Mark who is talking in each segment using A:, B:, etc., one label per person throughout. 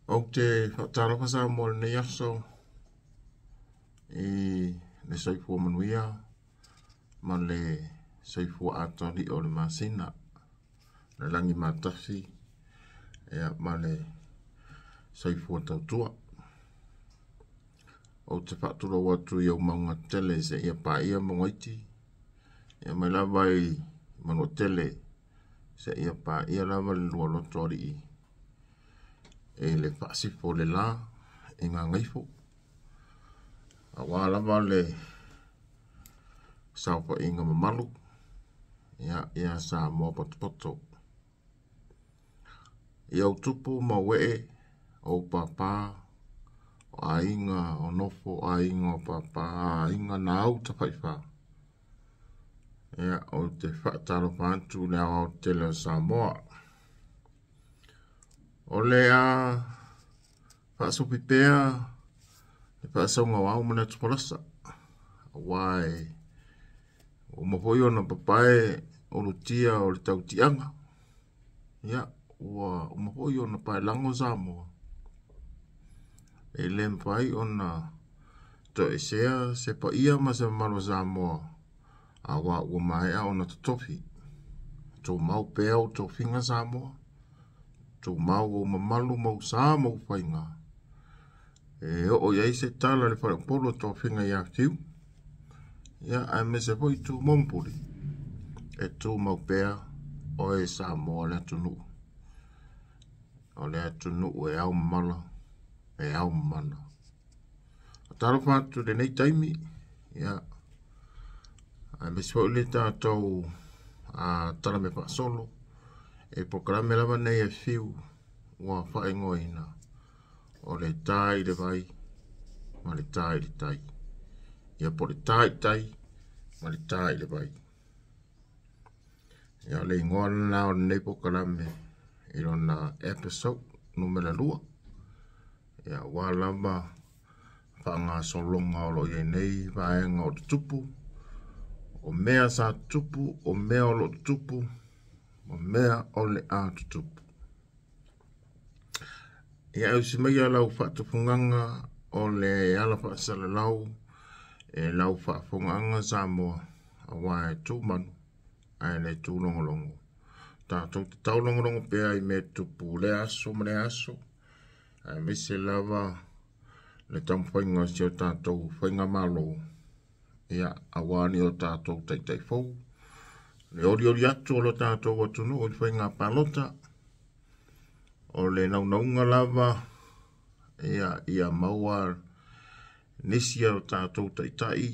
A: Ou te faatalofa Samoa i lenei aso i le soifua manuia ma le soifua atoa o le masina, le lagi matafi ma le soifua tautua. Ou te faatulou atu i ou mauga tele seia paia mauga iti, mai lava i Manuatele seia paia lava le lua loto alii e le faasifo o le la i Gagaifo, aua lava le saofaiga mamalu ia Samoa potopoto. I ou tupu ma ou ee, o ou papa, o aiga o nofo, o aiga o papa, aiga na au tafaifa. Ou te faatalofa atu i le aoaotele o Samoa. O le a faasupi pea le faasauga o ao ma le atufolasa, aua e uma foi ona papae ulutia o le tautiaga. Ua uma foi ona paelago Samoa. E le mafai ona toesea se paia ma se mamalu o Samoa, aua ua maea ona totofi. Tumau pea ou tofiga Samoa, tumau ou mamalu ma ou sa ma ou faiga. E oo i ai se tala le faleupolu o tofiga ia Fiu, aemaise foi Tumua ma Pule, e tumau pea oe Samoa le atunuu. O le atunuu e ao mamala, e ao mamana. Talofa atu i lenei taimi, aemaise foi le tatou tala mea faasolo, e polokalame lava nei e Fiu ua faaigoaina o le tā i le vai ma le tā i le tai. Po le tā i tai ma le tā i le vai. O le igoa lena o lenei polokalame i lona episode numera 2. Ua lava faagasologa o lo o i ai nei vaega o tutupu, o mea sa tutupu, o mea o lo o tutupu, o mea o le a tutupu. E usi mai lau faatufugaga o le ala faasalalau e lau faafofogaaga Samoa, aua e tumanu ae le tūlogologo. Tatou te taulogologo pea i mea tutupu le aso ma le aso, aemaise lava le taumafaiga o si o tatou faigamalo, aua ni o tatou taitai fou, le olioli atu o lo tatou atunuu i le faiga palota, o le naunauga lava ia maua nisi o tatou taitai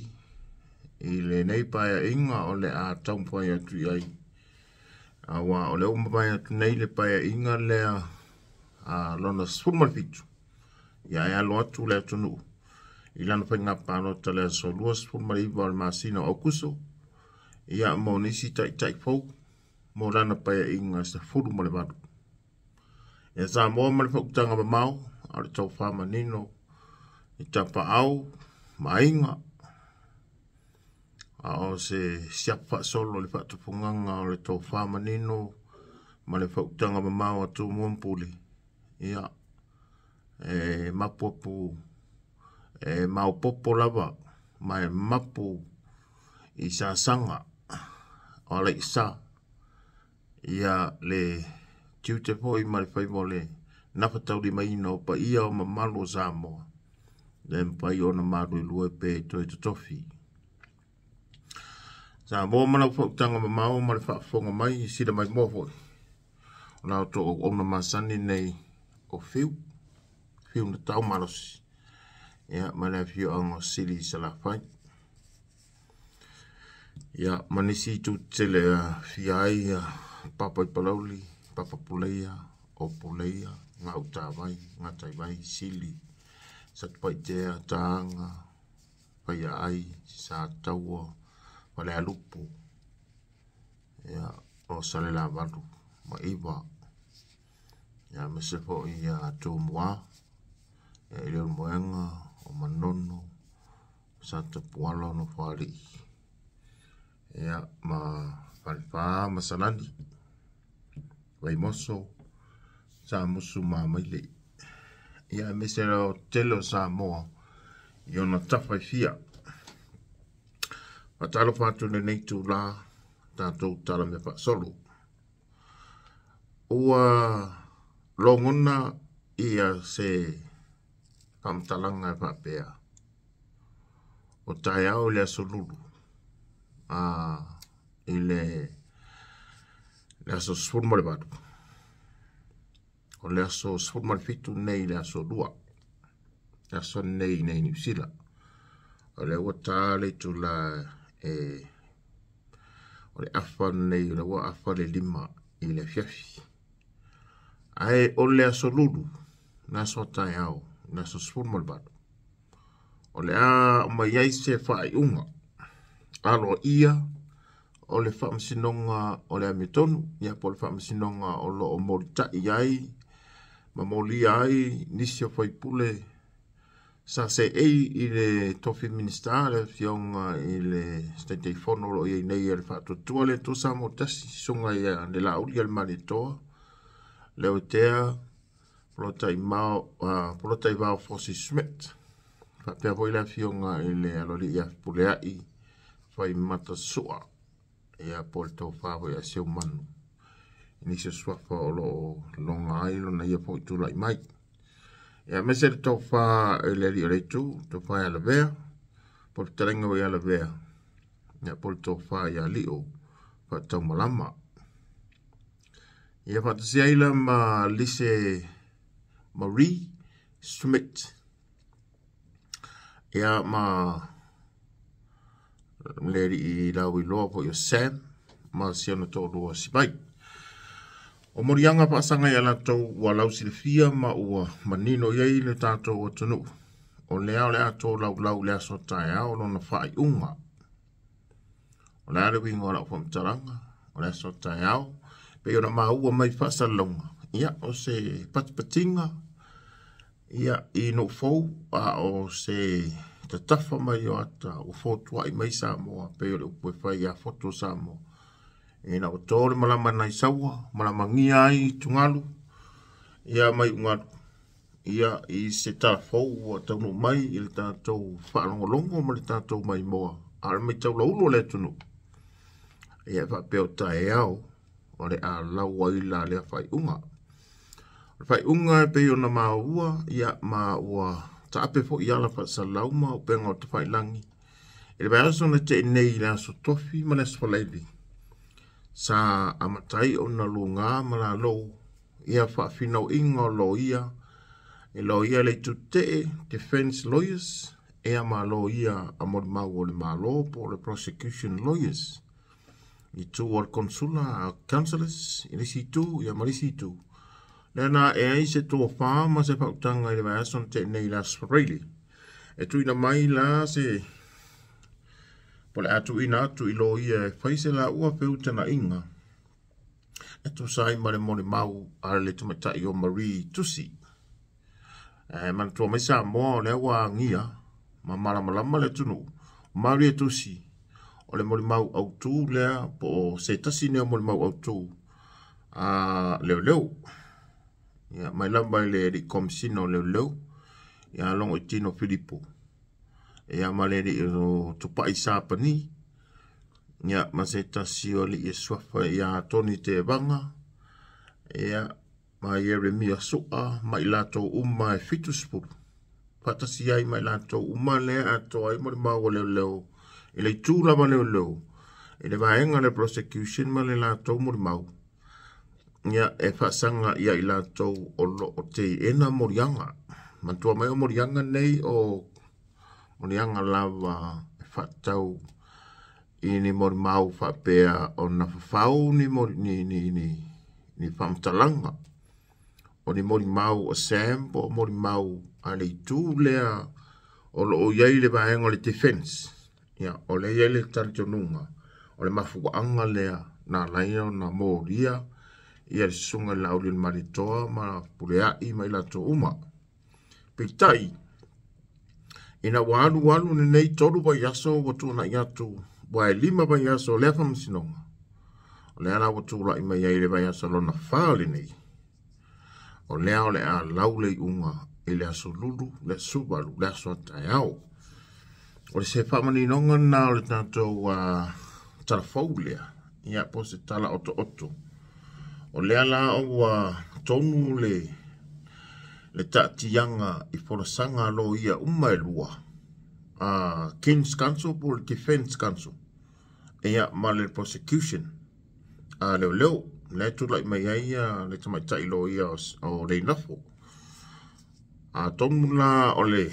A: i lenei paeaiga o le a taumafai atu i ai. Aua o le ua mavae atu nei le paeaiga lea lona 17, e alo atu le atunuu i lana faiga palota le aso 29 o le masina o Aukuso, mo nisi taitai fou mo lana paeaiga 18. Samoa ma le fautaga mamao, a o le taufa manino i tapaau ma aiga, a o se siapo faasolo le faatufugaga o le tofa manino ma le fautaga mamao a Tumua ma Pule. E mapu apu, e maopopo lava ma e mapu i sasaga o alaisa le tiute foi ma le faiva o le nafataurimaina o paia o mamalu o Samoa, le mafai ona maluelue pe toe totofi. Samoa ma lau fautaga mamao ma le faafofoga mai i sila mai moa foi, o la outou auauna masani nei o Fiu, Fiu na tau malosi, ma le afioaga o Sili i Salafai. Ma nisi itu tele afia ai Papa i Palauli, Papa Puleia, o Puleia, Gautavai, Gataivai, Sili, Satupaitea, Taga, Faiaai, Sataua, Falealupo, o Salelavalu, ma Iva, aemaise foi Tumua, i le Moega, o Manono, Satapuala o Nofoalii, ma Falefa ma Salani, Vaimoso, Samusu ma Maile. Ia aemaise le aoaotetele o Samoa i ona tafa e fia. Faatalofa atu i lenei itula tatou tala mea faasolo. Ua logona ia se faamatalaga e faapea, o taeao i le aso Lulu, i le aso 18, o le aso 17 nei i le aso 2, le aso nei i Niu Sila. O lea ua ta le itula e o le afa nei, o lea ua afa le 5 i le afiafi. Ae o le aso Lulu, le aso a taeao, le aso 18, o le a aumai ai se faaiuga aloaia o le Faamasinoga o le Amiotonu, ia po o le Faamasinoga o lo o molitai ai ma molia ai nisi o faipule sa seei i le tofi Minisita, le Afioga i le Taitaifono o lo o i ai nei a le Faatuatua le Atua Samoa Tasi, Susuga ia Lelauli Malietoa, Leotea Polataivao Fosi Schmidt, faapea foi le Afioga i le Aloalii ia Fepuleai Faimata Sua, ia po o le tofa foi a Seumanu, i nisi o suafa o lo o loga ai lona ia foi tulai mai. Ia aemaise le tofa i le alii o le itu, tofa ia Lavea, po o le fetalaiga foi ia Lavea, ia po o le tofa ia Lio Faataumalama. Ia faatasi ai la ma Lise Marie Schmidt, ia ma le alii lauiloa foi o Sam ma si ona toalua Simai. O moliaga faasaga ia latou ua lausilafia ma ua manino i ai le tatou atunuu, o lea o le a tolaulau i le aso taeao lona faaiuga. O le a le uiga o lau faamatalaga, o le aso taeao, pei ona maua mai faasalalauga, ia o se patipatiga ia i nuu fou, a o se tatafa mai o ata ua fotuai mai Samoa, pei o le upu e fai ia fotu o Samoa. Ina ua to le malama nai saua, malamagia ai tugalu, ia mai ugalu, ia i se talafou ua taunuu mai i le tatou faalogologo ma le tatou maimoa, a o le matau lauulu o le atunuu. Ia e faapea o taeao o le a lau ai la lea faaiuga. O le faaiuga e pei ona maua, ia ma ua taape foi i ala faasalalau ma upega o tafailagi i le vaiaso na tea nei i le aso Tofi ma le aso Faraile, sa amata ai ona luga ma lalou ia faafinauiga o loia, e loia le itu tetee, defense lawyers, ea ma loia a molimau o le Malo po o le prosecution lawyers, i tu o le consula counselors i le isi itu, ia ma le isi itu. Lea na e ai se tofa ma se faautaga i le vaiaso na tea nei i le aso Faraile. E tuuina mai la se po o le a tuuina atu i loia e fai se laua feutagaiga e tusa ai ma le molimau a le tamaitai o Marie Tusi. E manatua mai Samoa o lea ua agia ma malamalama le atunuu, Marie Tusi o le molimau autu lea po o se tasi nea o molimau autu a leoleo. Ia, mai lava i le alii komisina o leoleo, ia Logoitino Filipo, ia ma le alii o Tupai Sapani, ia ma se tasi o alii e suafa ia Tony Tevaga, ia ma Ieremia Sua, ma i latou uma e 70. Faatasi ai ma i latou uma lea atoa ai molimau o leoleo, i le itu lava leoleo, i le vaega le prosecution ma le latou molimau, ia e faasaga ia i latou o lo o teena moliaga. Manatua mai o moliaga nei o moliaga lava e faatatau i ni molimau faapea ona fafau ni ni faamatalaga o ni molimau o Sam po o molimau a le itu lea o lo o i ai le vaega o le defense. Ia, o lea i ai le talitonuga o le mafuaaga lea na ala ai ona molia ia le susuga i le Laauli o le Malietoa ma Puleai ma i latou uma. Peitai, ina ua alu alu lenei 3 vaiaso ua tuanai atu, ua e 5 vaiaso o lea faamasinoga, o lea la ua tulai mai ai le vaiaso lona 4 lenei. O lea o le a lau le iuga i le aso Lulu, le aso 18, le aso a taeao. O le se faamaninoga lena o le tatou tala fou lea, ia po o se tala otooto. O lea la ua tonu le taatiaga i folasaga a loia uma e lua, King's Counsel po o le Defence Counsel, ia ma le Prosecution a leoleo, lea e tulai mai ai le tamaitai loia o Leinafo. Atonu la o le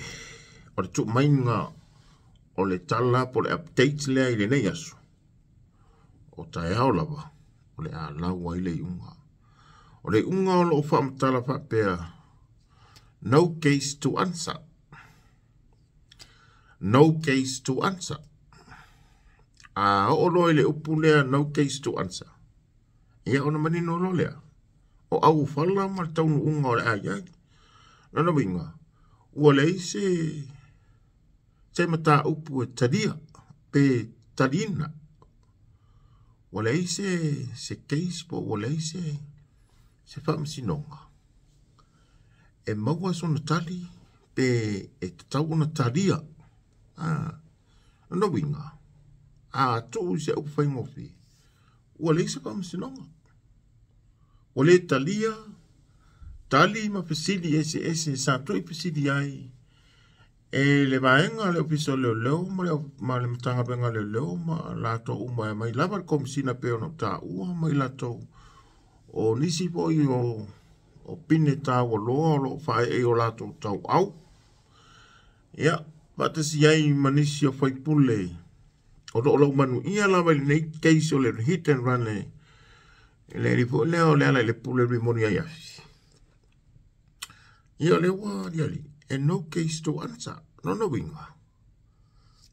A: tuumaiga o le tala po o le update lea i lenei aso, o taeao lava o le a lau ai le iuga. O le iuga o loo faamatala faapea, no case to answer. No case to answer. A oo loa i le upu lea, no case to answer, ia ona manino loa lea, o auofala ma le taunuuga o le a i ai. Lona uiga, ua leai se mataupu e talia pe taliina. Ua leai se case po ua leai se faamasinoga e maua sona tali pe e tatau ona talia. Lona uiga, a tuu i se upu faigofie, ua leai se faamasinoga. Ua le talia tali ma fesili eseese sa tui fesili ai e le vaega le Ofisa o Leoleo ma le Matagaluega Leoleo ma latou uma e mai lava le Komesina pei ona taua ma i latou o nisi foi o pine taua loa o loo faaee i o latou tauau. Ia, faatasi ai ma nisi o faipule o loo laumanuia lava i lenei case o le hit and run e le alii foi lea o le ala i le pule rimoni ai afi. Ia, o lea ua aliali e no case to answer. Lona uiga,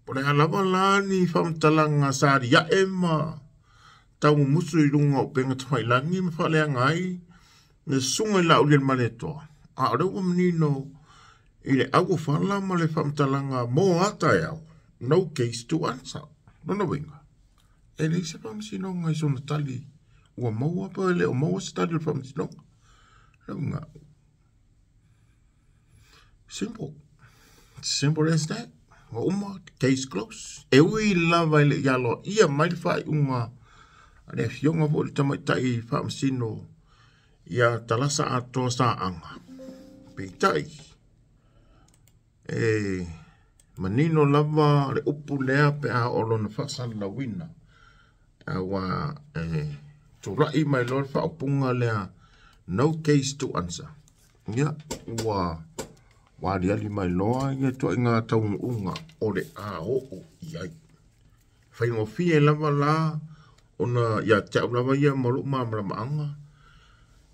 A: po le a lava la ni faamatalaga sa aliae ma taumumusu i luga o upega tafailagi ma faaleaga ai le susuga i Laaulialemalietoa, a o lea ua manino i le auofala ma le faamatalaga mo a taeao, no case to answer. Lona uiga, e leai se faamasinoga i sona tali ua maua pe le o maua se tali o le faamasinoga. Lona uiga, simple. Simple as that. Ua uma, case close. E ui lava i le i aloaia mai le faaiuga a le afioga foi le tamaitai faamasino ia Talasa Atoa Saaga. Peitai, e manino lava le upu lea pe a o lona faasalalauina. Ua e tulai mai loa le faaupuga lea, no case to answer. Ia, ua aliali mai loa ia ituaiga taunuuga o le a oo i ai. Faigofie lava la ona ia te au lava ia ma lou malamalamaaga,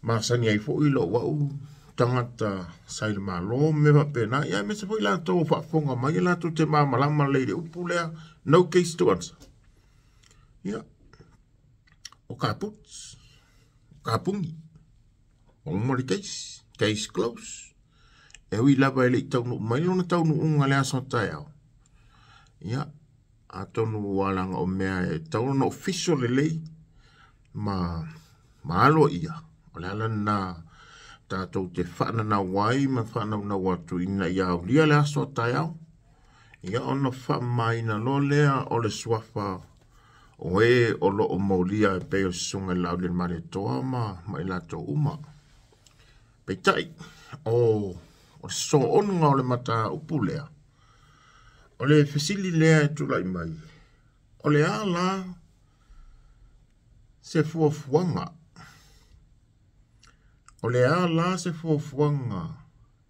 A: masani ai foi lou au tagata sa i le Malo ma mea faapena, ia aemaise foi latou o faafofoga mai latou te malamalama lelei i le upu lea, no case to answer. Ia, o kaput, o kapuni, ua uma le case, case close. E ui lava e le i taunuu mai lona taunuuga le aso taeao. Ia, atonu ua leaga o mea e tatau ona official lelei ma aloaia. O le ala lena tatou te faananau ai ma faanaunau atu ina ia aulia le aso a taeao. Ia ona faamamaina loa lea o le suafa o e o loo molia e pei o se susuga i le Laaulialemalietoa ma i latou uma. Peitai, o le soonuga o le mataupu lea, o le fesili lea e tulai mai, o le a la se fuafuaga? O le a la se fuafuaga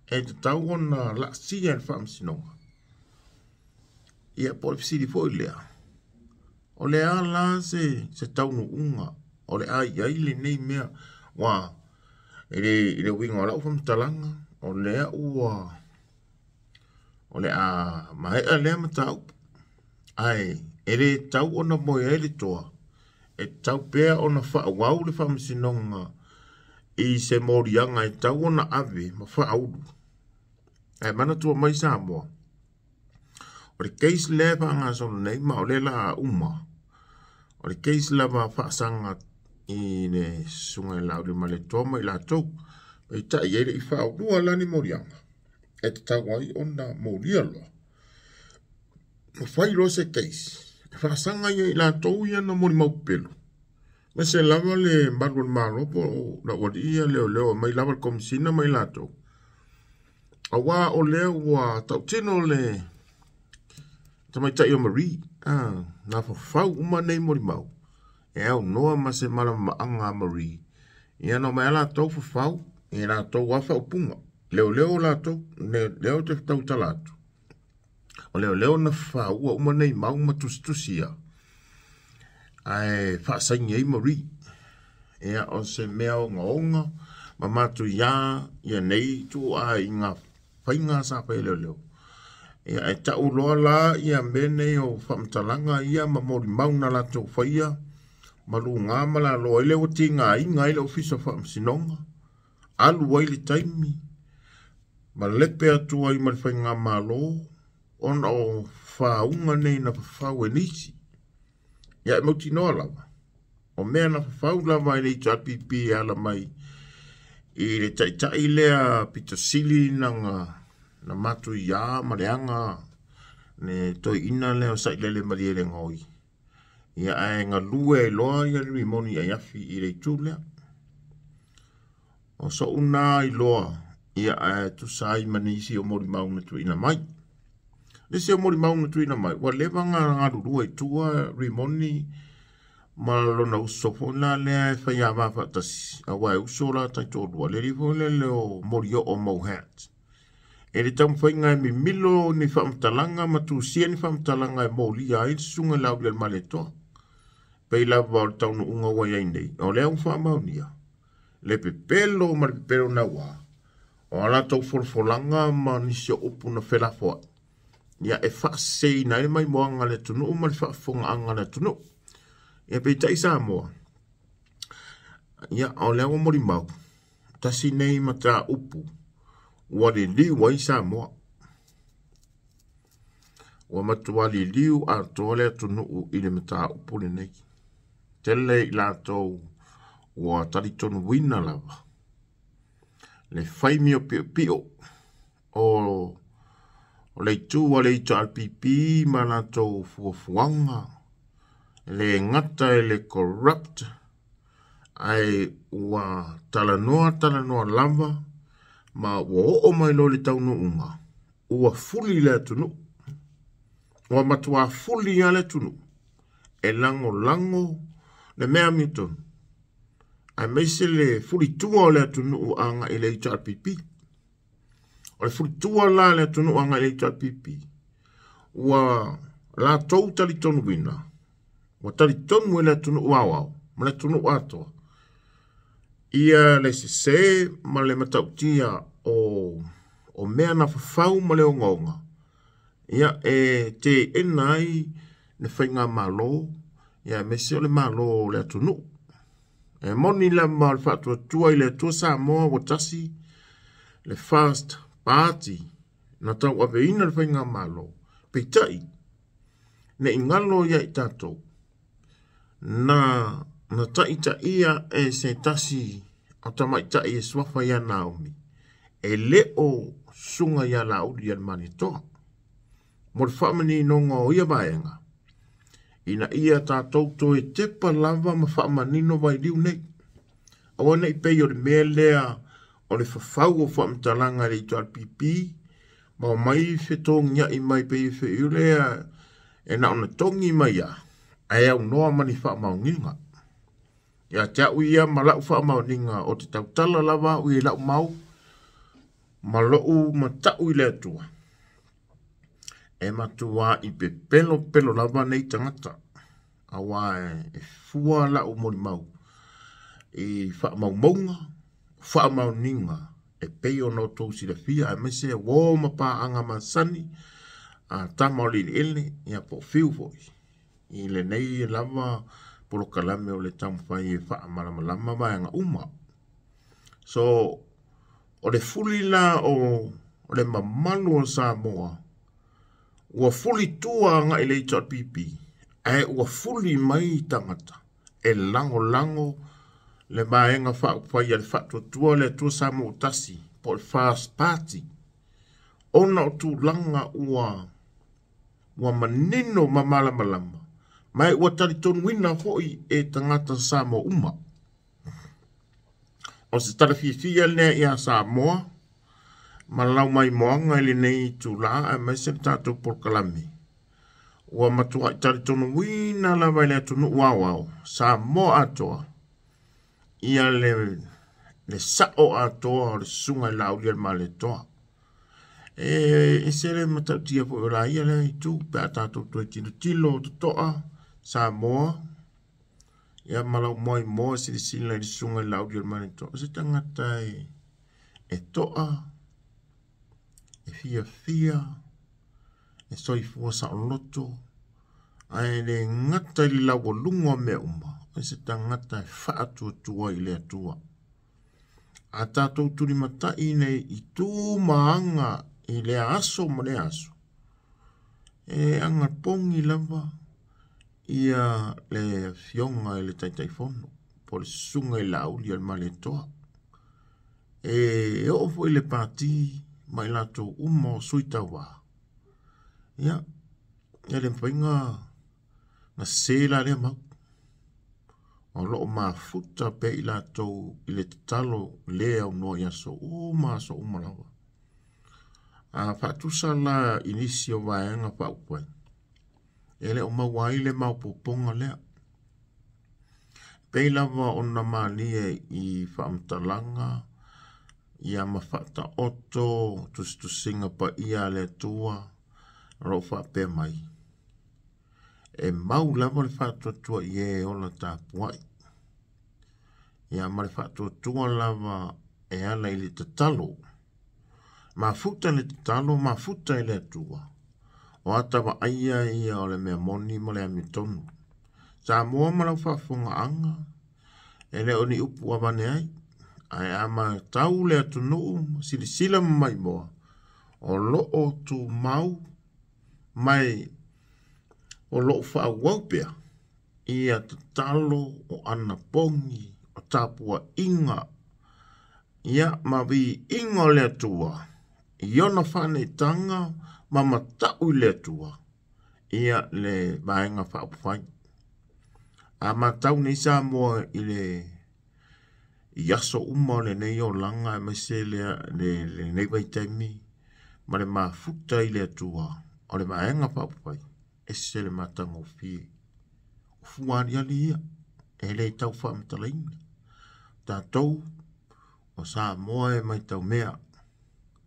A: e tatau ona laasia e le faamasinoga? Ia, po o le fesili foi lea, o le a la se taunuuga o le a i ai lenei mea? Ua i le uiga o lau faamatalaga, o lea ua o le a maea lea mataupu, ae e le tau ona moe ai le toa, e tau pea ona faaauau le faamasinoga i se moliaga e tau ona ave ma faaulu. Ae manatua mai Samoa, o le case lea e faagasolo nei ma o lea la uma, o le case lava faasaga i le susuga i le Laaulialemalietoa ma i latou. Peitai e le i faaulua la ni moliaga e tatau ai ona molia loa. Ma fai loa se case e faasaga ia i latou ia na molimau pepelo. Aemaise lava le malu o le Malo po o lau alii ia leoleo e aumai lava le Komesina ma i latou. Aua o lea ua tautino le tamaitai o Marie, na fafau uma nei molimau e aunoa ma se malamaaga a Marie. Ia na omai lava latou fafau i latou lava faaupuga. Leoleo latou, lea ou te tautala atu. O leoleo na faua uma nei mau ma tusitusi ia. Ae faasaini ai Marie. Ia o se mea ogaoga ma matuia ia nei ituaiga faiga sa fai e leoleo. Ia e tau loa la ia mea nei o faamatalaga ia ma molimau na latou faia ma luga ma lalo ai lea ua tigaina ai le Ofisa o Faamasinoga, alu ai le taimi ma lepe atu ai ma le faigamalo ona o faauga nei na fafau e nisi. Ia e mautinoa lava, o mea na fafau lava e le HRPP e ala mai i le taitai lea pito sili na matuia ma leaga le toeaina lea o Sailele Malielegaoi. Ia ae galue ai loa ia le Rimoni Aiafi i le itu lea. O so'u na iloa ia ae tusa ai ma nisi o molimau na tuuina mai. Nisi o molimau na tuuina mai, ua leva ona galulue i tua Rimoni ma lona uso foi la lea e faiava faatasi, aua e uso la taitoalua, le alii foi lele o Molioo Mohat. E le taumafaiga e mimilo ni faamatalaga ma tusia ni faamatalaga e molia ai le susuga i le Laaulialemalietoa. Pei lava o le taunuuga ua i ai nei, o lea ua faamaonia le pepelo ma le pepelo naua o a latou folafolaga ma nisi o upu na felafoai. Ia e faaseseina ai le maimoaga a le atunuu ma le faafofogaaga a le atunuu. Ia peitai Samoa, ia o lea ua molimau, tasi nei mataupu ua liliu ai Samoa. Ua matua liliu atoa le atunuu i le mataupu lenei. Tele i latou ua talitonuina lava le faimio piopio o le itu a le HRPP ma latou fuafuaga, le gata e le corrupt, ae ua talanoa talanoa lava ma ua oo mai loa le taunuuga, ua fuli le atunuu. Ua matua fuli lava le atunuu e lagolago le mea amiotonu, aemaise le fulitua o le atunuu agai i le HRPP. O le fulitua la le atunuu agai i le HRPP, ua latou talitonuina, ua talitonu e le atunuu aoao ma le atunuu atoa ia le sese ma le matautia o mea na fafau ma le ogaoga, ia e teena ai le faigamalo, ia aemaise o le malo o le atunuu. E moni lava o le faatuatua i le Atua Samoa ua tasi le First Party na tauaveina le faigamalo. Peitai, ne i galo ia i tatou, na taitaia e se tasi o tamaitai e suafa ia Naomi, e le o susuga ia Laaulialemalietoa. Mo le faamaninoga o ia vaega, ina ia tatou toe tepa lava ma faamanino vailiu nei. Aua nei pei o le mea lea o le fafau o faamatalaga e le HRPP, ma omai fetogiai mai pei e feiu lea e na ona togi mai ia, ae aunoa ma ni faamaoniga. Ia te au ia ma lau faamaoniga o te tautala lava au i lau mau ma lou matau i le Atua. E matua i pepelo pelo lava nei tagata, aua e fua lau molimau i faamaumauga, faamaoniga e pei ona outou silafia, aemaise uo ma paaga masani a tama o le eleele, ia po o fiu foi i lenei lava polokalame o le taumafai e faamalamalama vaega uma. So, o le fuli la o le mamalu o Samoa, ua fuli tua agai i le HRPP, ae ua fuli mai tagata e lagolago le Vaega Faaupufai a le Faatuatua le Atua Samoa ua Tasi, po o le First Party, ona o tulaga ua ua manino ma malamalama, ma e ua talitonuina foi e tagata Samoa uma. O se tala fiafia lea ia Samoa ma lau maimoaga i lenei itulā aemaise le tatou polokalame. Ua matuai talitonuina lava i le atunuu aoao, Samoa atoa, ia le, le sa'o atoa o le Susuga i Laaulialemalietoa. E ese le matautia foi o la ia lea itu pe a tatou toe tilotilo totoa Samoa ia ma lau moaimoa silasila i le Susuga i Laaulialemalietoa. O se tagata e, e toa, e fiafia, e soifua saoloto, ae le gata i le laualuga o mea uma, o se tagata e faatuatua i le Atua. A tatou tulimatai nei i tu ma aga i lea aso ma lea aso, e agapogi lava ia le afioga i le Taitaifono po o le Susuga i Laauli a le Malietoa. E oo foi i le pati ma i latou uma o sui tauva. Ia, e le mafai na sese la lea mau. O lo o mafuta pea i latou i le tatalo le aunoa i aso uma aso uma lava. A faatusa la i nisi o vaega faaupufai, e le o maua ai le maopoopoga lea. Pei lava ona malie i faamatalaga ia ma faataoto tusitusiga paia a le Atua o lo o faapea mai, e mau lava le faatuatua i e ola tapuai. Ia ma le faatuatua lava e ala i le tatalo. Mafuta le tatalo, mafuta i le Atua. O ata vaaia ia o le mea moni ma le amiotonu. Samoa ma lau faafofogaaga, e le o ni upu avane ai, ae a matau le atunuu ma silasila ma maimoa, o lo o tumau mai o lo o faaauau pea ia tatalo o anapogi o tapuaiga ia ma viiga o le Atua i ona faaneetaga ma matau i le Atua ia le Vaega Faaupufai. A matau nei Samoa i le i aso uma o lenei olaga aemaise le, le, lenei vaitaimi ma le mafuta i le Atua o le Vaega Faaupufai, ese le matagofie. O fua aliali ia, e le tau faamatalaina. Tatou o Samoa e matau mea,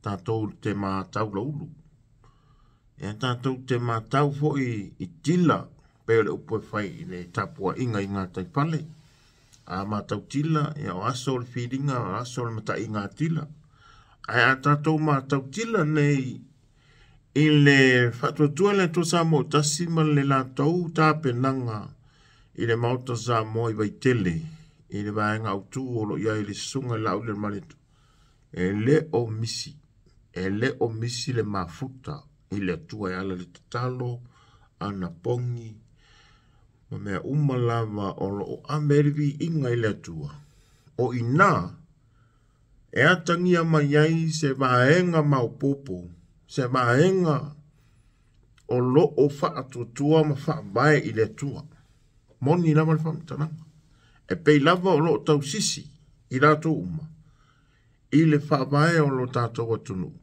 A: tatou te matau laulu. Ia tatou te matau foi i tila, pei o le upu e fai i le tapuaiga i gataifale. A matau tila, ia o aso o le filiga, o aso o le mataiga a tila. Ae a tatou matau tila nei i le faatuatua le Atua Samoa Tasi ma le latou tapenaga i le Maota Samoa i Vaitele, i le vaega autu o lo o i ai le Susuga i Laaulialemalietoa, e le o misi, e le o misi le mafuta i le Atua e ala i le tatalo, anapogi, ma mea uma lava o lo o ame ai le viiga i le Atua. O i ina e atagia mai ai se vaega maopoopo, se vaega o lo o faatuatua ma faavae i le Atua. Moni lava le faamatalaga. E pei lava o lo o tausisi i latou uma i le faavae o lo tatou atunuu,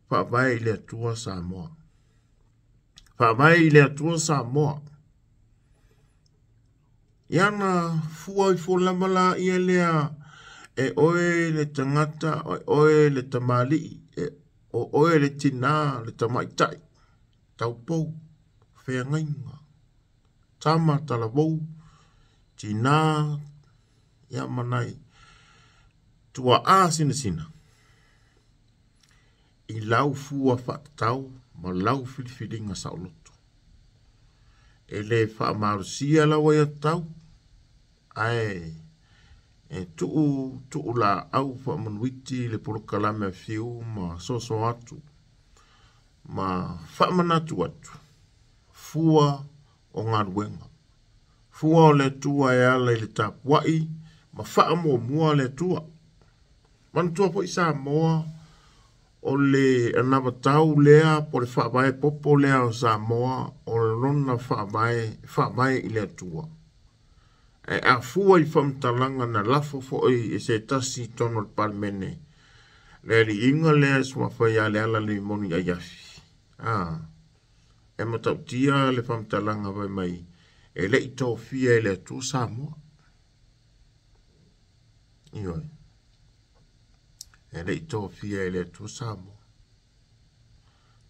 A: faavae i le Atua Samoa. Faavae i le Atua Samoa. Ia na fua ifo lava la ia lea e oe le tagata, e oe le tamalii, e o oe le tinā, le tamaitai, taupou, feagaiga, tama talavou, tinā, ia ma nai tuaā sinasina i lau fua faatatau ma lau filifiliga saoloto. E le faamalosia lau aiatatau, ae e tuu tuu laau faamanuiti le polokalame a Fiu ma soso atu ma faamanatu atu fua o galuega. Fua o le Atua e ala i le tapuai ma faamuamua le Atua. Manatua foi Samoa o le anavatau lea po o le faavae popo lea o Samoa o lona faavae, faavae i le Atua. Ae a fua i faamatalaga na lafo foi e se tasi i totonu o le Palemene, le aliiga lea e suafa ia Leala Limoni Aiafi. A, e matautia le faamatalaga fai mai e le i tofia e le Atua Samoa. Ioe. E le i tofia e le Atua Samoa.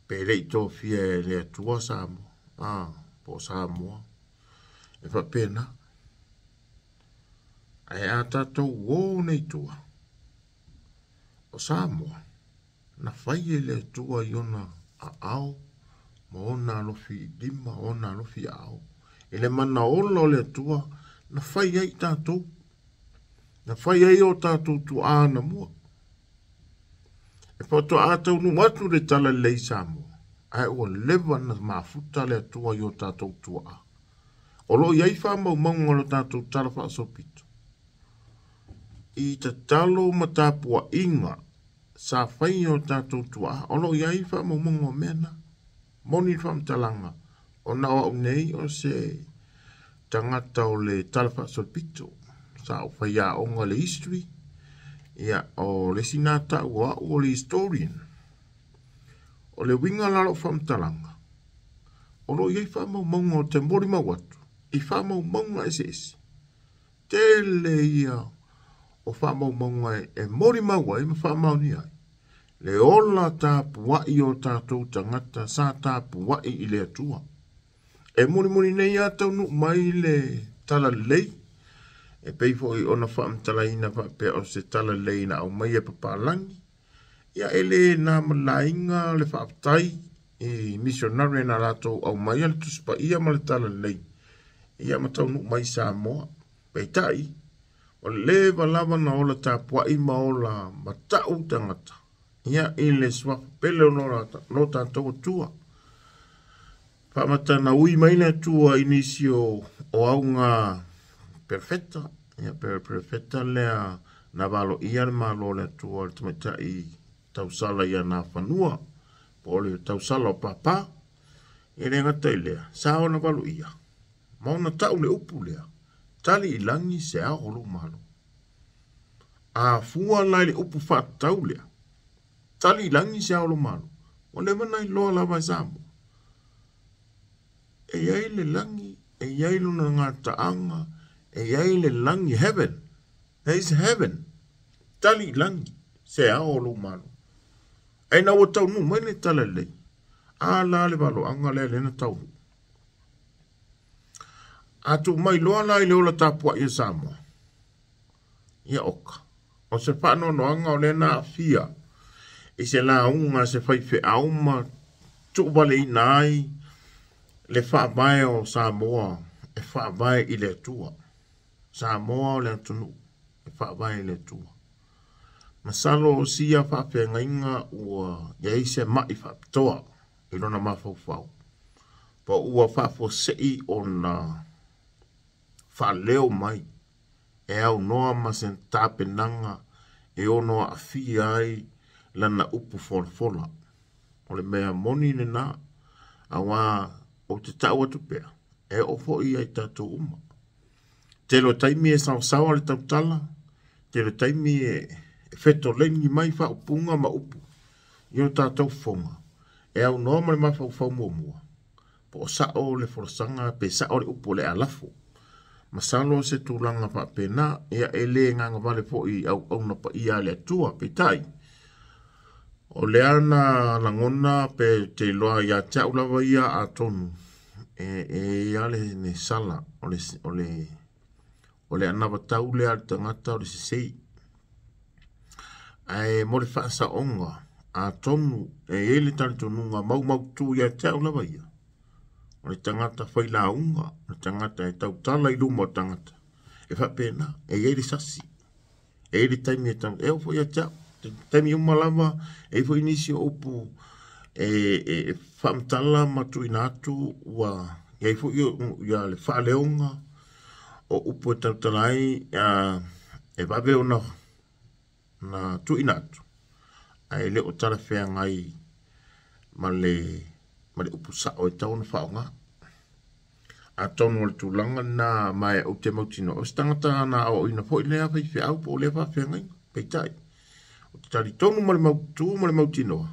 A: Pe le i tofia e le Atua Samoa. A, po o Samoa. E faapena. Ae a tatou o nei tua, o Samoa, na fai e le Atua i ona aao ma ona alofi lima, ona alofi aao. I le mana ola o le Atua, na fai ai tatou. Na fai ai o tatou tuaa na mua. E faatoa taunuu atu le talalelei i Samoa, ae ua leva na mafuta le Atua i o tatou tuaa. O lo o i ai faamaumauga o le tatou Tala Faasolopito i tatalo ma tapuaiga sa fai e o tatou tuaa. O lo o i ai faamaumauga o mea na. Moni le faamatalaga, ona o au nei o se tagata o le Tala Faasolopito. Sa ou faiaoga i le history, ia, o le isi na tau o au o le historian. O le uiga la o lau faamatalaga, o lo o i ai faamaumauga o te molimau atu i faamaumauga eseese. Tele ia o faamaumauga e molimau ai ma faamaonia ai le ola tapuai o tatou tagata sa tapuai i le Atua. E mulimuli nei lava taunuu mai le talalelei, e pei foi ona faamatalaina faapea o se talalelei na aumai e papalagi. Ia e le na ma laina le faafetai i missionary na latou aumaia le Tusi Paia ma le Talalelei ia ma taunuu mai i Samoa. Peitai, ua leva lava na ola tapuai ma ola matau tagata ia i le suafa pele o lo tatou Atua. Faamata na ui mai le Atua i nisi o auga perfeta, ia perfeta lea na valoia le Malo o le Atua o le tamaitai tausala ia Nafanua, po o le tausala o Papa. E le gata i lea, sa ona valoia, ma ona tau le upu lea, tali i lagi se ao o lou Malo. A fua la i le upu faatatau lea, tali i lagi se ao o lou Malo, ua leva na iloa lava e Samoa. E i ai le lagi, e i ai lona gataaga, e i ai le lagi, heaven. There is heaven. Tali i lagi se ao o lou Malo. Ae ina ua taunuu mai le talalelei, a la le valoaga lea lea na taunuu. A tuu mai loa la i le ola tapuai o Samoa, ia oka. O se faanoanoaga o lea na aafia i se lauga a se faifeau ma tuuvaleina ai le faavae o Samoa e faavae i le Atua. Samoa o le atunuu e faavae i le Atua. Masalo o sia faafeagaiga ua i ai se mai faapitoa i lona mafaufau, po ua faafuasei ona faaleo mai e aunoa ma se tapenaga e ono aafia ai lana upu folafola. O le mea moni lena, aua ou te tau atu pea, e oo foi ia i tatou uma. Tele o taimi e saosaoa le tautala, tele o taimi e fetoleni mai faaupuga ma upu i o tatou fofoga, e aunoa ma le mafaufau muamua, po o sao le folasaga pe sao le upu o le a lafo. Masalo o se tulaga faapena, ia e le gagavale foi i auauna paia a le Atua. Peitai, o lea na lagona pe te iloa ia te au lava ia atonu e i ai le sala o le, o le, o le anavatau lea a le tagata o le sesei. Ae mo le faasaoga, atonu e i ai le talitonuga maumautu ia te au lava ia, o le tagata failauga, o le tagata e tautala i luma o tagata, e faapena, e i ai le sasi. E i ai le taimi e tau, e oo foi ia te au, taimi uma lava, e i ai foi nisi o upu e faamatala ma tuuina atu, ua i ai foi ia le faaleoga o upu e tautala ai, E vave ona na tuuina atu, ae le o talafeagai ma le ma le upu sao e tatau ona faaaoga. Atonu o le tulaga lena ma ou te mautinoa, o se tagata na aoaoina foi lea faifeau po o lea faafeagaiga. Peitai, ou te talitonu ma le mautu ma le mautinoa,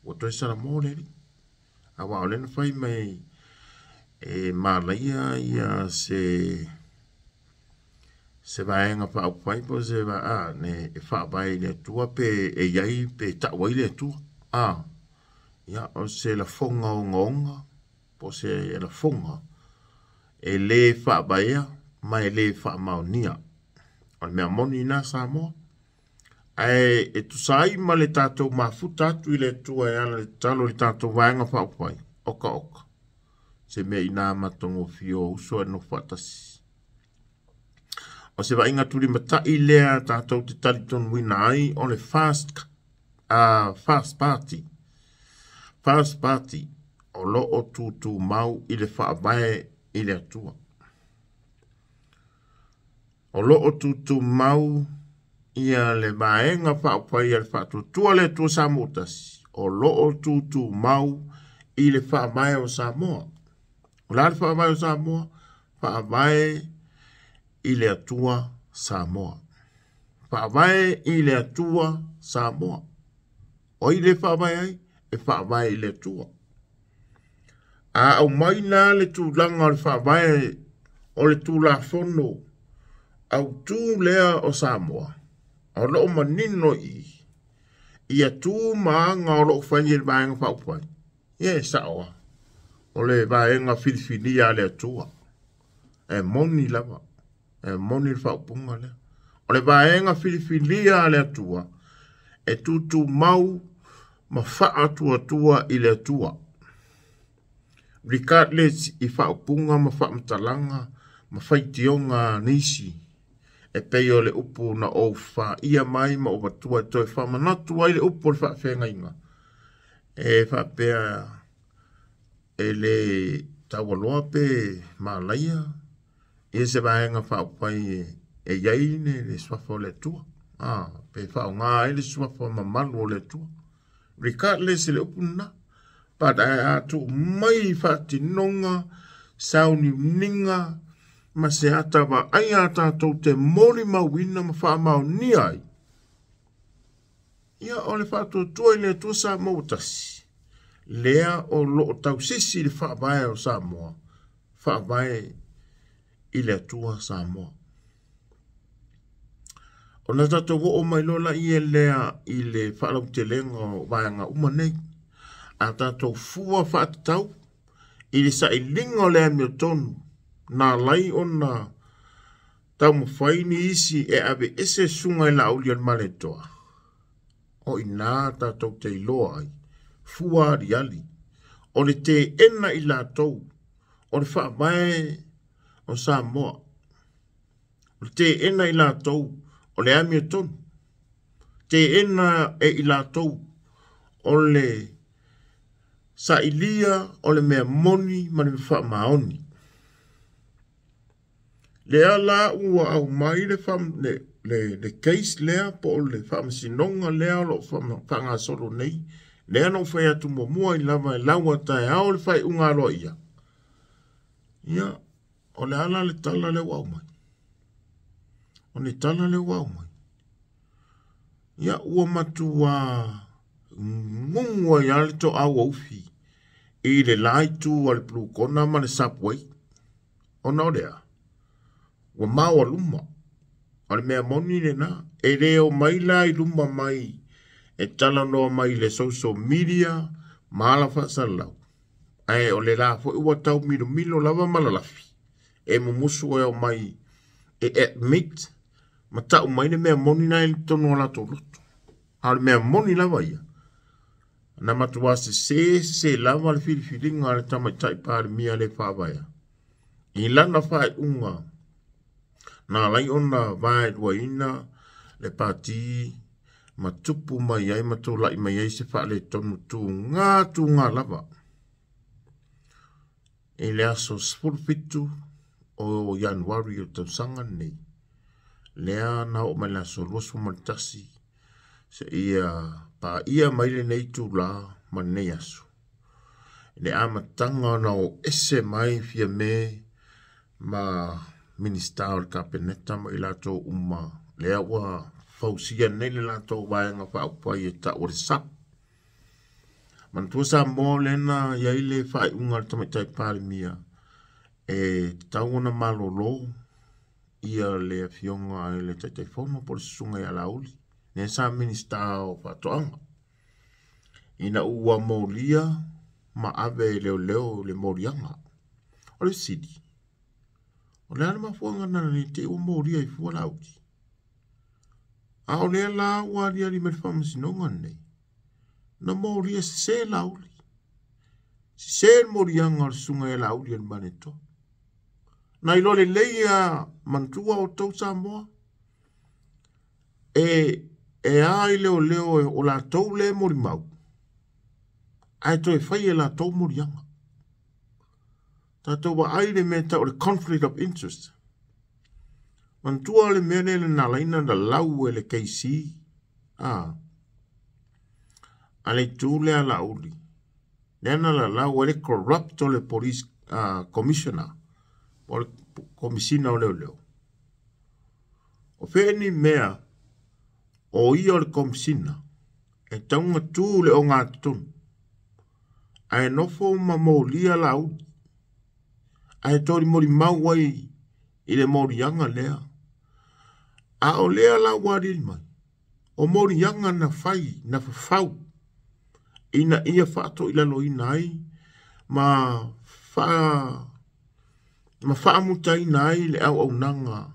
A: ua toe salamo le alii. Aua o lea na fai mai e malaia ia se se vaega faaupufai po o se ne e faavae i le Atua pe e i ai pe tau ai le Atua. A, ia, o se lafoga ogaoga po o se lafoga e lē faavaea ma e lē faamaonia. O le mea moni lena Samoa. Ae e tusa ai ma le tatou mafuta atu i le Atua e ala i le tatalo i le tatou Vaega Faaupufai, oka oka, se mea inā matagofie o uso e nofo faatasi. O se vaaiga tulimatai lea tatou te talitonuina ai o le First, First Party. First Party o lo o tutumau i le faavae i le Atua. O lo o tutumau ia le Vaega Faaupufai a le Faatuatua le Atua Samoa Tasi, o lo o tutumau i le faavae o Samoa. O le a le faavae o Samoa? Faavae i le Atua Samoa. Faavae i le Atua Samoa. O ai le faavae ai? E faavae i le Atua. A aumai la le tulaga o le faavae o le Tulafono Autu lea o Samoa, o lo o manino i i, ia tu ma aga o lo o fai e le Vaega Faaupufai, ia e sao lava, o le vaega filifilia a le Atua. E moni lava, e moni le faaupuga lea. O le vaega filifilia a le Atua e tutumau ma faatuatua i le Atua. Regardless i faaupuga ma faamatalaga ma faitioga a nisi, e pei o le upu na ou faia mai ma ou avatua e toe faamanatu ai le upu o le faafeagaiga, e faapea e le taualoa pe malaia ia se vaega faaupufai e i ai le suafa o le Atua, pe faaaoga ai le suafa mamalu o le Atua. Regardless le upu lena, but ae a tuu mai i faatinoga, sauniuniga ma se ata vaaia a tatou te molimauina ma faamaonia ai, ia o le faatuatua i le Atua Samoa ua tasi, lea o lo o tausisi le faavae o Samoa, faavae i le Atua Samoa. Ona tatou oo mai loa laia lea i le faalautelega o vaega uma nei, a tatou fua faatatau i le sailiga o le amiotonu na alai ona taumafai nisi e aveese susuga i Laauli o le Malietoa, o i ina tatou te iloa ai, fua aliali, o le teena i latou o le faavae o Samoa. O le teena i latou o le amiotonu, teena e i latou o le sailia o le mea moni ma le mea faamaoni. Lea la ua aumai le, le, le, le case lea po o le faamasinoga lea o lo o faagasolo nei, lea na ou fai atu muamua ai lava e laua taeao le faaiuga aloaia. Ia, o le a la le tala lea ua aumai? O le tala lea ua aumai, ia ua matua gugu ai lava le toau aufi i le la itu a le Blue Corner ma le Subway, ona o le a? Ua maoaluma. O le mea moni lena, e le omai la i luma mai e talanoa mai i le social media ma ala faasalalau, ae o le la foi ua tau milomilo lava ma lalafi e mumusu e omai e admit ma tau mai le mea moni na i totonu o latou loto. A o le mea moni lava ia, na matua sese sese lava le filifiliga a le Tamaitai Palemia le faavaea i lana faaiuga na alai ona vaeluaina le pati ma tupu mai ai ma tulai mai ai se faaletonu tuga tuga lava i le aso 17 o Ianuari o le tausaga lenei. Lea na oo mai le aso 21 seia paia mai lenei itulā ma lenei aso i le amataga ona o ese mai Fiame ma Minisita o le Kapeneta ma i latou uma lea ua fausia nei le latou Vaega Faaupufai e tau o le SAP. Manatua Samoa lea na i ai le faaiuga a le Tamaitai Palemia e tatau ona malolo ia le afioga i le Taitaifono po o le Susuga ia Laauli, lea sa Minisita o Faatoaga, ina ua molia ma ave e leoleo le moliaga. O le fesili, o le a le mafuaaga na le te i ua molia ai fua Laauli? A o lea la ua aliali mai le faamasinoga lenei, na molia sese Laauli. Sese le moliaga o le Susuga ia Laauli o le Malietoa. Na iloa lelei lava, manatua outou Samoa, e a i leoleo o latou lea e molimau, ae toe fai e latou moliaga. Tatou vaai i le mea e tau o le conflict of interest. Manatua le mea lea na ala ai ona lau e le KC a le itu lea a Laauli, lea na lalau ai le corrupt o le police commissioner, o le komisina o leoleo. O fea ni mea o ia o le komisina e tauga tu le ogatotonu, ae nofo ma molia Laauli, ae tolimoli mau ai i le moliaga lea. A o lea la ua aliali mai, o moliaga na fai, na fafau, ina ia faatoilaloina ai ma faamutaina ai le auaunaga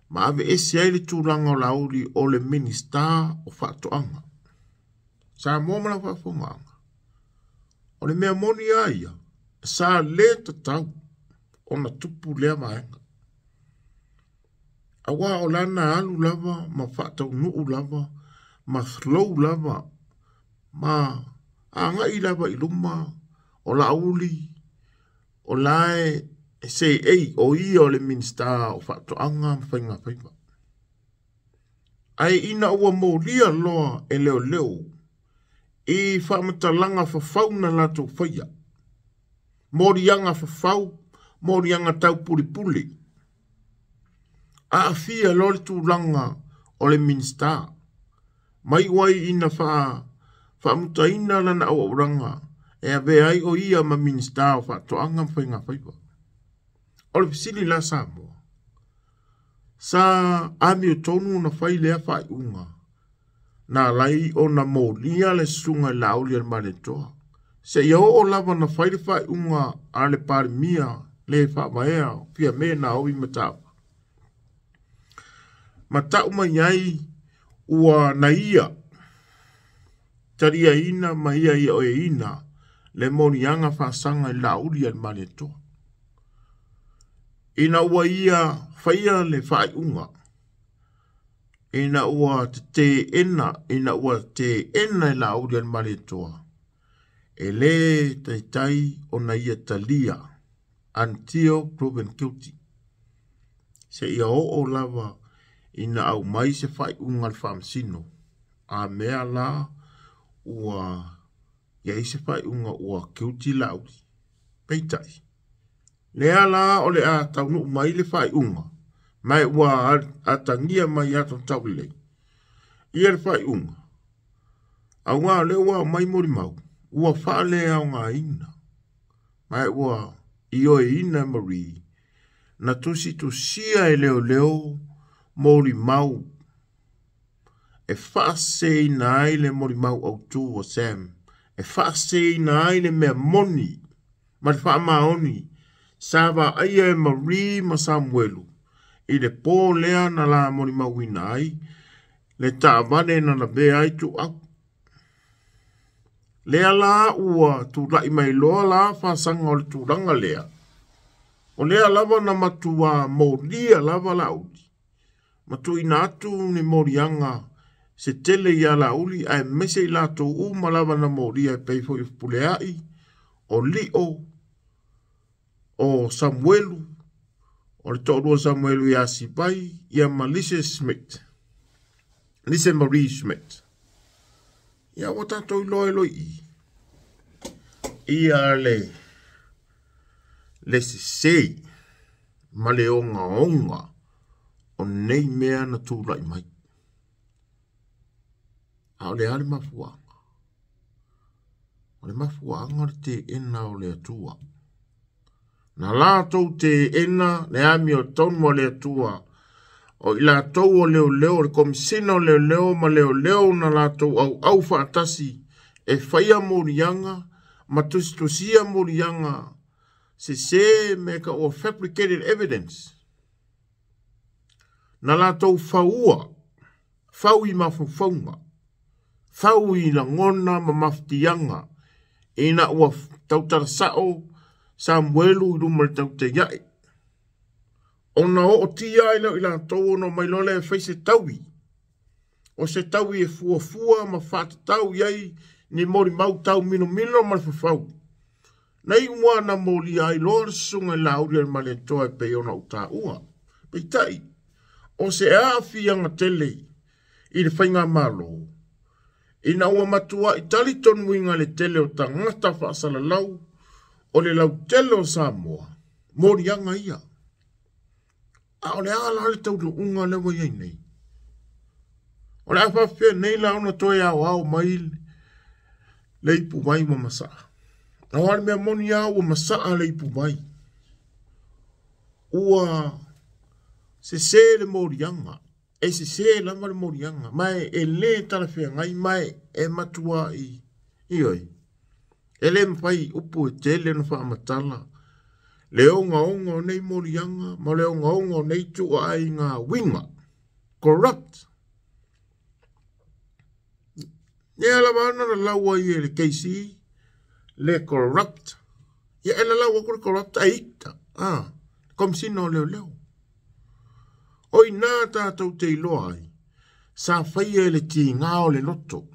A: ma aveese ai le tulaga o Laauli o le Minisita o Faatoaga. Samoa ma lau faafofogaaga, o le mea moni lava ia, sa le tatau ona tupu lea vaega. Aua o lana alu lava ma faataunuu lava ma flow lava ma agai lava i luma o Laauli o la e seei o ia o le Minisita o Faatoaga ma Faiga Faiva. Ae ina ua molia loa e leoleo i faamatalaga fafau na latou faia, moliaga fafau, moliaga taupulepule, aafia loa le tulaga o le Minisita, mai ai ina faamutaina lana auaunaga e avea ai o ia ma Minisita o Faatoaga ma Faiga Faiva. O le fesili la Samoa, sa amiotonu ona fai lea faaiuga na alai ona molia le Susuga i Laauli a le Malietoa, seia oo lava na fai le faaiuga a le Palemia le faavaea Fiame Naomi Mataafa. Ma tau mai ai ua na ia taliaina ma ia ioeina le moliaga faasaga i Laauli a le Malietoa. Ina ua ia faia le faaiuga, ina ua teena, e Laauli a le Malietoa, e le taitai ona ia talia until proven guilty. Seia oo lava ina aumai se faaiuga a le faamasino. A mea la ua iai se faaiuga ua guilty Laauli. Peitai, lea la o le a taunuu mai le faaiuga, ma ua atagia mai ata taulelei ia le faaiuga, aua lea ua aumai molimau, ua faaleaogaina, ma ua ioeina e Marie, na tusitusia e leoleo molimau e faaseseina ai le molimau autu o Sam, e faaseseina ai le mea moni ma le faamaoni sa vaaia e Marie ma Samuelu i le pō lea na la molimauina ai le taavale na lavea ai tuau. Lea la ua tulai mai loa la faasaga o le tulaga lea, o lea lava na matua molia lava Laauli, ma tuuina atu ni moliaga se tele ia Laauli, aemaise i latou uma lava na molia e pei foi o Fepuleai, o Lio, o Samuelu, O le toalua o Samuelu ia Sivai, ia ma Lise Smith. Lise Marie Smith. Ia ua tatou iloa e loi i. Ia le sese ma le ogaoga o nei mea na tulai mai. A o le a le mafuaaga? O le mafuaaga o le teena o le Atua. Na latou teena le amiotonu a le Atua. O i latou o leoleo, o le Komisina o Leoleo ma leoleo na latou auau faatasi e faia moliaga ma tusitusia moliaga sese me ka ua fabricated evidence. Na latou faua, fau i mafaufauga, fau i lagona ma mafatiaga, ina ua tautala sao Samuelu i luma o le tautaiae. Ona ootia ai lea o i latou ona omai loa lea e fai se taui. O se taui e fuafua ma faatatau i ai ni molimau tauminomino ma le fafau. Na iu lava na molia ai loa le susuga i Laauli a le Malietoa e pei ona ou taua. Peitai, o se aafiaga tele i le faigamalo, ina ua matuai talitonuina le tele o tagata faasalalau o le lautele o Samoa, moliaga ia. A o le a la le taunuuga lea ua i ai nei? O le a faapefea nei la ona toe aoao mai le ipuvai ua masaa? Aua o le mea moni lava ua masaa le ipuvai. Ua sese le moliaga, e sese lava le moliaga, ma e le talafeagai, ma e matuai, ioe, e le mafai upu e tele ona faamatala le ogaoga o nei moliaga ma le ogaoga o nei tuuaiga uiga, corrupt. Lea lava ana lalau ai e le KC le corrupt. Ia e lalau atu le corrupt e ita, le Komisina o Leoleo. O i ina tatou te iloa ai, sa faia e le tiga o le loto.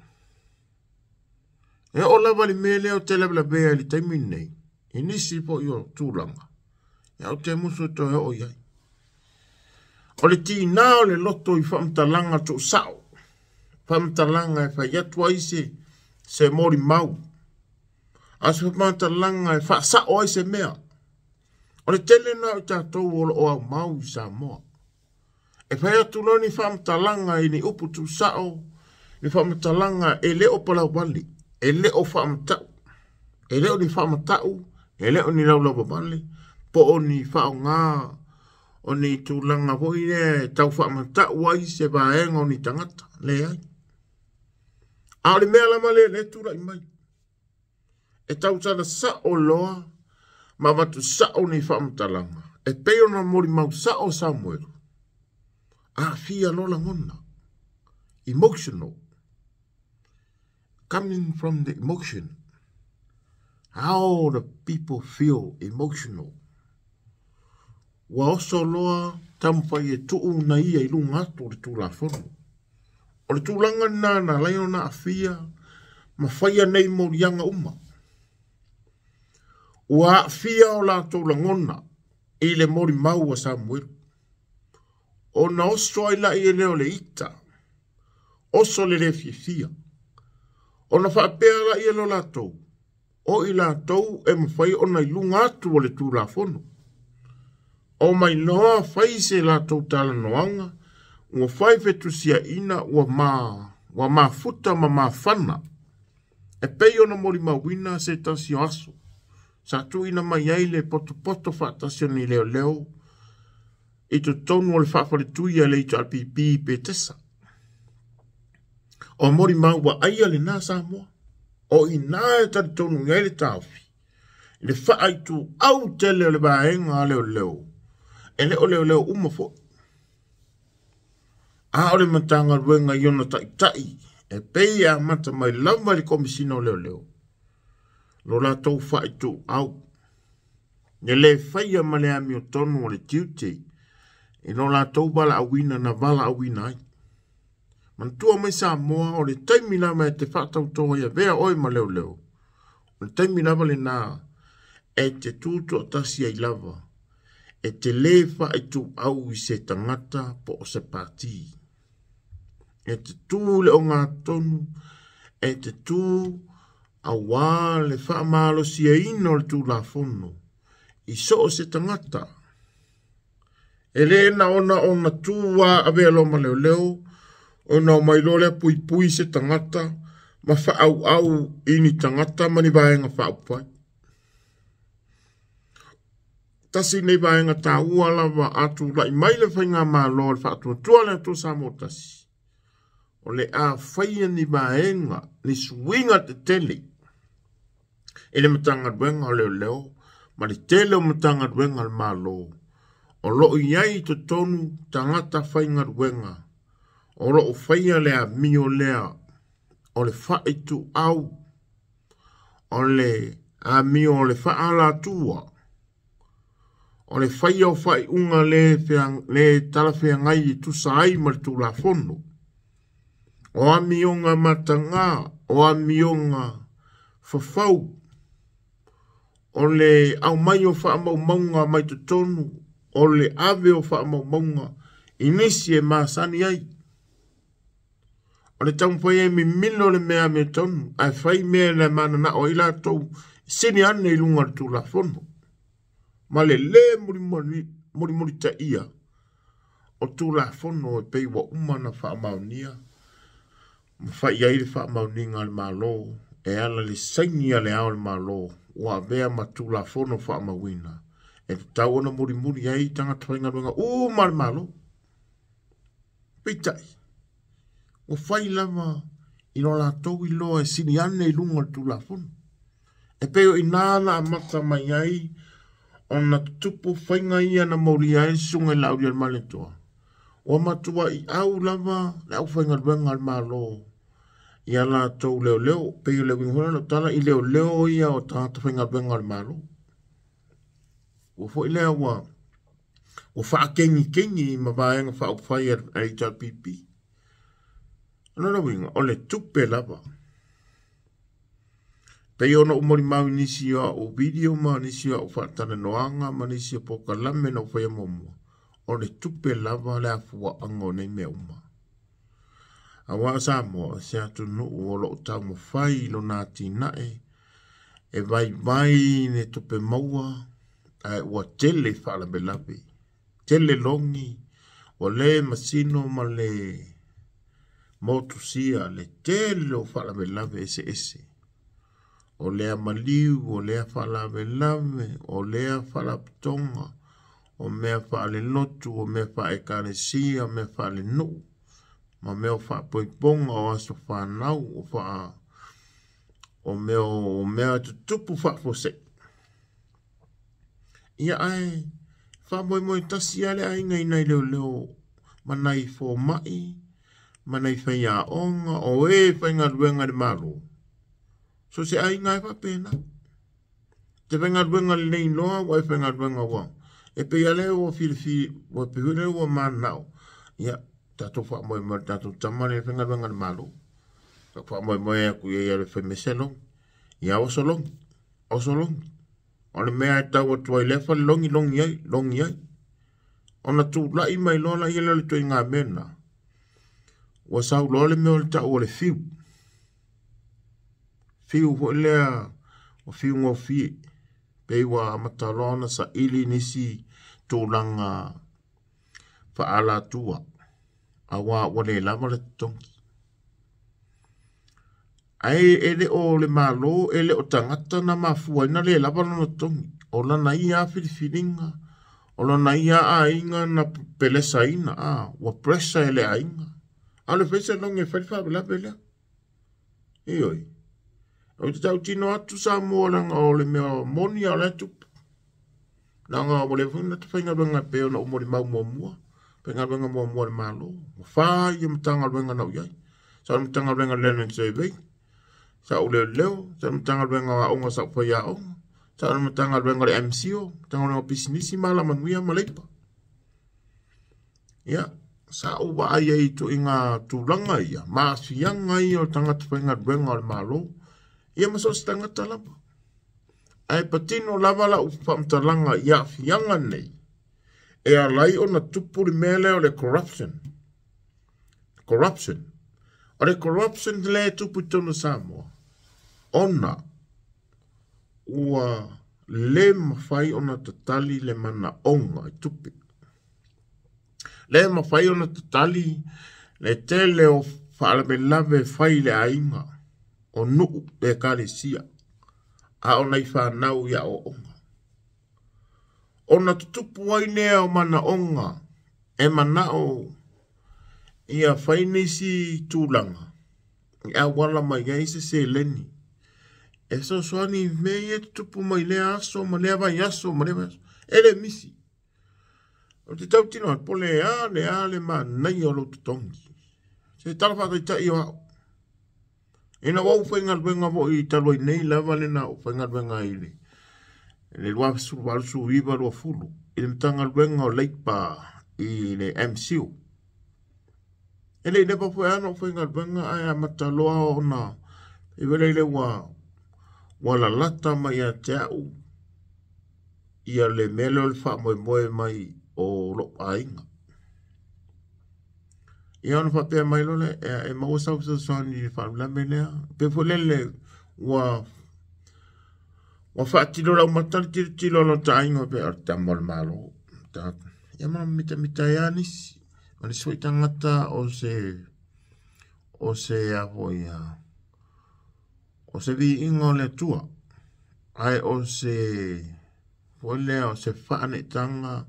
A: E oo lava i le mea lea ou te lavelavea i le taimi lenei, i nisi foi o tulaga, ia ou te musu e toe oo i ai. O le tiga o le loto i faamatalaga tuusao, faamatalaga e fai atu ai se molimau, a o se faamatalaga e faasao ai se mea. O le tele lena o i tatou o lo o aumau i Samoa. E fai atu loa ni faamatalaga i ni upu tuusao, ni faamatalaga e le o palauvale, e le o faamatau, e le o ni faamatau, e le o ni laulauavale, po o ni faaaoga o ni tulaga foi lea e tau faamatau ai se vaega o ni tagata. Leai. A o le mea lava lea lea e tulai mai, e tautala sao loa ma avatu sao ni faamatalaga e pei ona molimau sao Samuelu. Aafia loa lagona. Emotional. Coming from the emotion. How the people feel emotional. Ua oso loa taumafai e tuu na ia i luga atu o le Tulafono. O le tulaga lena na ala ai ona aafia ma faia nei moliaga uma. Ua aafia o latou lagona i le molimau a Samuelu. Ona oso ai laia lea o le ita, oso le le fiafia. Ona faapea laia lea o latou, o i latou e mafai ona i luga atu o le Tulafono. O mai loa fai se latou talanoaga, ua fai fetusiaina, ua mafuta ma mafana. E pei ona molimauina se tasi o aso, sa tuuina mai ai le potopoto faatasi o ni leoleo i totonu o le faafaletui a le HRPP i Petesa. O molimau vaaia lena Samoa. O i ina e talitonu i ai le taofi, i le faaituau tele o le vaega a leoleo, e le o leoleo uma foi. A o le Matagaluega i ona taitai, e pei e amata mai lava i le Komisina o Leoleo, lo latou faaituau, le le faia ma le amiotonu o le tiute i lo latou valaauina na valaauina ai. Manatua mai Samoa, o le taimi lava e te faatauto ai avea oe ma leoleo, o le taimi lava lena e te tu toatasi ai lava E te lē faaituau i se tagata po o se pati. E te tū i le ogatotonu, e te tū auā le faamalosiaina o le Tulafono i so o se tagata. E lē na ona ona tū a avea loa ma leoleo, ona omai loa lea puipui se tagata ma faaauau i ni tagata ma ni vaega faaupufai. Tasi nei vaega taua lava a tulai mai le faigamalo a le Faatuatua le Atua Samoa Tasi, o le a faia ni vaega, ni suiga tetele i le Matagaluega o Leoleo ma le tele o Matagaluega a le Malo o lo o i ai i totonu tagata faigaluega o lo o faia le amio lea o le faaituau, o le amio o le faaalatua, o le faia o faaiuga le talafeagai e tusa ai ma le Tulafono, o amioga mataga, o amioga fafau, o le aumai o faamaumauga mai totonu, o le ave o faamaumauga i nisi e masani ai. O le taumafai e mimilo le mea amiotonu, ae fai mea e mananao ai latou e sini ane i luga o le Tulafono ma le lē mulimulitaia o Tulafono e pei ua uma ona faamaonia ma fai ai le faamaoniga a le Malo e ala i le saini a le Ao o le Malo ua avea ma Tulafono faamauina e tatau ona mulimuli ai tagata faigaluega uma a le Malo. Peitai, ua fai lava i lo latou iloa e sili ane i luga o le Tulafono. E pei o i inā na amata mai ai ona tutupu faiga ia na molia ai le Susuga i le Laaulialemalietoa. Ua matuai au lava le aufaigaluega a le Malo i a latou leoleo, pei o le uiga foi lea o lau tala i leoleo ia o tagata faigaluega a le Malo. Ua foi lea ua faakegikegi ma vaega faaupufai a le HRPP. O lona uiga, o le tupe lava. Pei ona ou molimau i nisi o au video ma nisi o au faatalanoaga ma nisi o polokalame na ou faia muamua, o le tupe lava le afuaaga o nei mea uma. Aua o Samoa, o se atunuu o lo o taumafai i lona atinae, e vaivai le tupe maua, ae ua tele faalavelave, tele logi, ua le masino ma le motusia le tele o faalavelave eseese. O lea maliu, o lea faalavelave, o lea faalapotopotoga, o mea faalelotu, o mea faaekalesia, o mea faalenuu, ma mea o faapoipoga, o aso fanau, o faa o mea o mea tutupu faafuasei. Ia ae faamoemoe tasi lava le aiga i nai leoleo ma nai fomai ma nai faiaoga o e faigaluega i le Malo. So se aiga e faapena. Te faigaluega lelei loa ua e faigaluega ua e pei lava lea ua filifili ua pei foi lea ua mananao. Ia tatou faamoemoe i le tatou tama lea e faigaluega i le Malo. Faamoemoe atu i ai e fai mai se logi. Ia oso logi, oso logi. O le mea e tau atu ai lea fale logi, logi ai, logi ai. Ona tulai mai loa laia lea o le ituaiga mea lena. Ua sau loa le mea o le tau o le fiu. Fiu foi lea o fiu gofie. Pei ua amata loa ona saili nisi tulaga faaalatua aua ua le lava le totogi. Ae e le o le Malo, e le o tagata na mafua ai na le lava lona totogi. O lana ia lava filifiliga, o lona ia aiga na pelesaina, ua pressure e le aiga. A o le fai se logi e fai le faalavelave lea. Ioe. Ou te tautino atu Samoa leaga o le mea moni a o la e tupu. Leaga ua leva foi ona faigaluega e pei ona ou molimau muamua, faigaluega muamua a le Malo. Ua fa ia Matagaluega na ou i ai. Sa ou i le Matagaluega o le Land and Survey, sa ou leoleo, sa ou i le Matagaluega o Aoga sa ou faiaoga, sa ou i le Matagaluega o le MCIL, Matagaluega o Pisinisi ma Alamanuia ma Leipa. Ia, sa ou vaai ai i ituaiga tulaga ia, ma aafiaga ia o tagata faigaluega o le Malo, ia ma so o se tagata lava. Ae patino lava lau faamatalaga i aafiaga nei. E ala ai ona tupu le mea lea o le corruption. Corruption. O le corruption lea e tupu i totonu o Samoa, ona ua le mafai ona tatali le manaoga i tupe. Le mafai ona tatali le tele o faalavelave e fai i le aiga, o nuu, le ekalesia, a o nai fanau i aoaoga. Ona tutupu ai lea o manaoga e manao ia fai nisi tulaga e auala mai ai se seleni e fesoasoani i mea ia e tutupu mai lea aso ma lea vaiaso ma lea vaiaso. E le misi. Ou te tautino atu, po o le a le a le manaia o lou totogi. Se tala faataitai o au. Ina ua ou faigaluega foi talu ai nei lava le na ou faigaluega ai i le 2018 20 i le Matagaluega o Leipa i le MCIL. E le i leva foi lava na ou faigaluega ae amata loa ona pei foi lele ua lalata mai ia te au ia le mea lea o le faamoemoe mai o lou aiga. Ia ona faapea mai loa lea, e maua sau fesoasoani i le faalavelave lea. Pei foi lele ua faatilo laumata le tilotilo a lota aiga pei o le tama o le Malo. Ia ma mitamita ai lava nisi. O nisi foi tagata o se a foi o se viiga o le Atua, ae o se foi lea o se faaneetaga,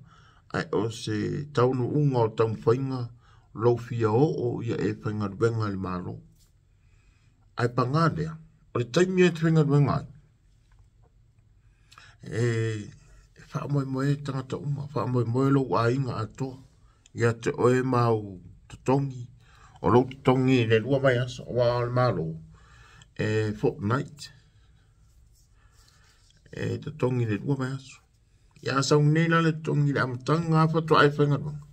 A: ae o se taunuuga o taumafaiga lou fia oo ia e faigaluega i le Malo. Ae paga lea, o le taimi e te faigaluega ai, e faamoemoe tagata uma, faamoemoe lou aiga atoa ia te oe ma au totogi, o lou totogi i le 2 vaiaso, aua o le Malo e fortnight, e totogi i le 2 vaiaso. Ia sau nei la le totogi i le amataga faatoa e faigaluega,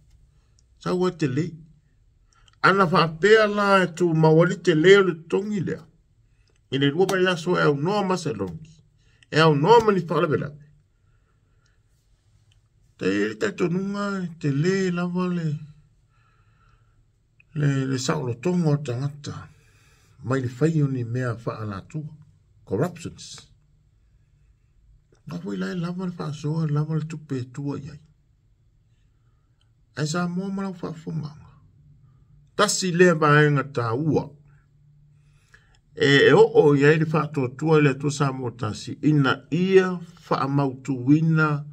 A: sau ai tele. Ana faapea la e tumau ai le tele o le totogi lea, i le 2 vaiaso e aunoa ma seloni, e aunoa ma ni faalavelave. Te i le talitonuga e tele lava le saolotoga o tagata mai le fai o ni mea faalatua, corruptions. Nga foi la e lava le faasoa, lava le tupe e tua i ai. Ae Samoa ma lau faafofogaga, tasi lea vaega taua e oo i ai le faatuatua i le Atua Samoa tasi, ina ia faamautuina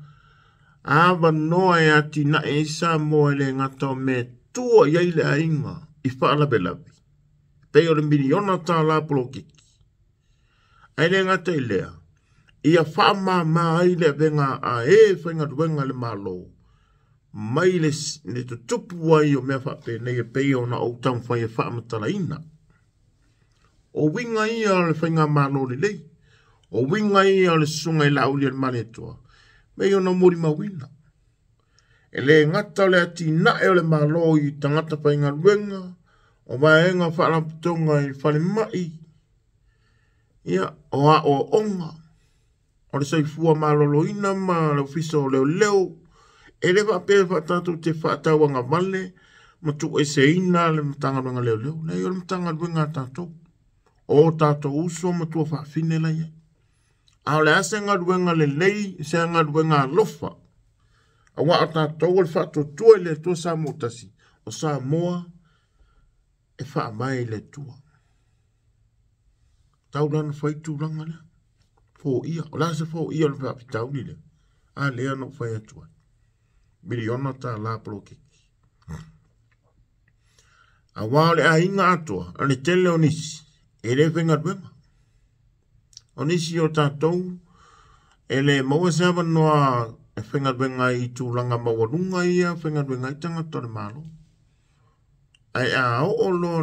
A: avanoa e atinae ai Samoa e le gata o mea tua i ai le aiga i faalavelave, pei o le $1 miliona polokiki. Ae le gata i lea, ia faamama ai le avega a e faigaluega i le Malo mai le tutupu ai o mea faapenei e pei ona ou taumafai e faamatalaina. O uiga ia o le faigamalo lelei, o uiga ia o le susuga i Laauli a le Malietoa, mei ona molimauina. E le gata o le atinae o le Malo i tagata faigaluega, o vaega faalapotopotoga i falemai, ia, o aoaoga, o le soifua maloloina ma le ofisa o leoleo. E le faapea faatatou te faatauagavale ma tuueseina le Matagaluega leoleo. Leai, o le Matagaluega a tatou, o tatou uso ma tuafaafine la i ai. A o le a se galuega lelei, se galuega alofa, aua o tatou o le faatuatua i le Atua Samoa tasi, o Samoa e faavae i le Atua. Tau la ona fai tulaga lea. Foia, o le a se foia o le faafitauli lea? A lea na ou fai atu ai. $1 miliona polokiki. Aua o le aiga atoa, o le tele o nisi, e le faigaluega. O nisi o tatou, e le maua se avanoa e faigaluega i tulaga maualuga ia, faigaluega ai tagata o le Malo. Ae a oo loa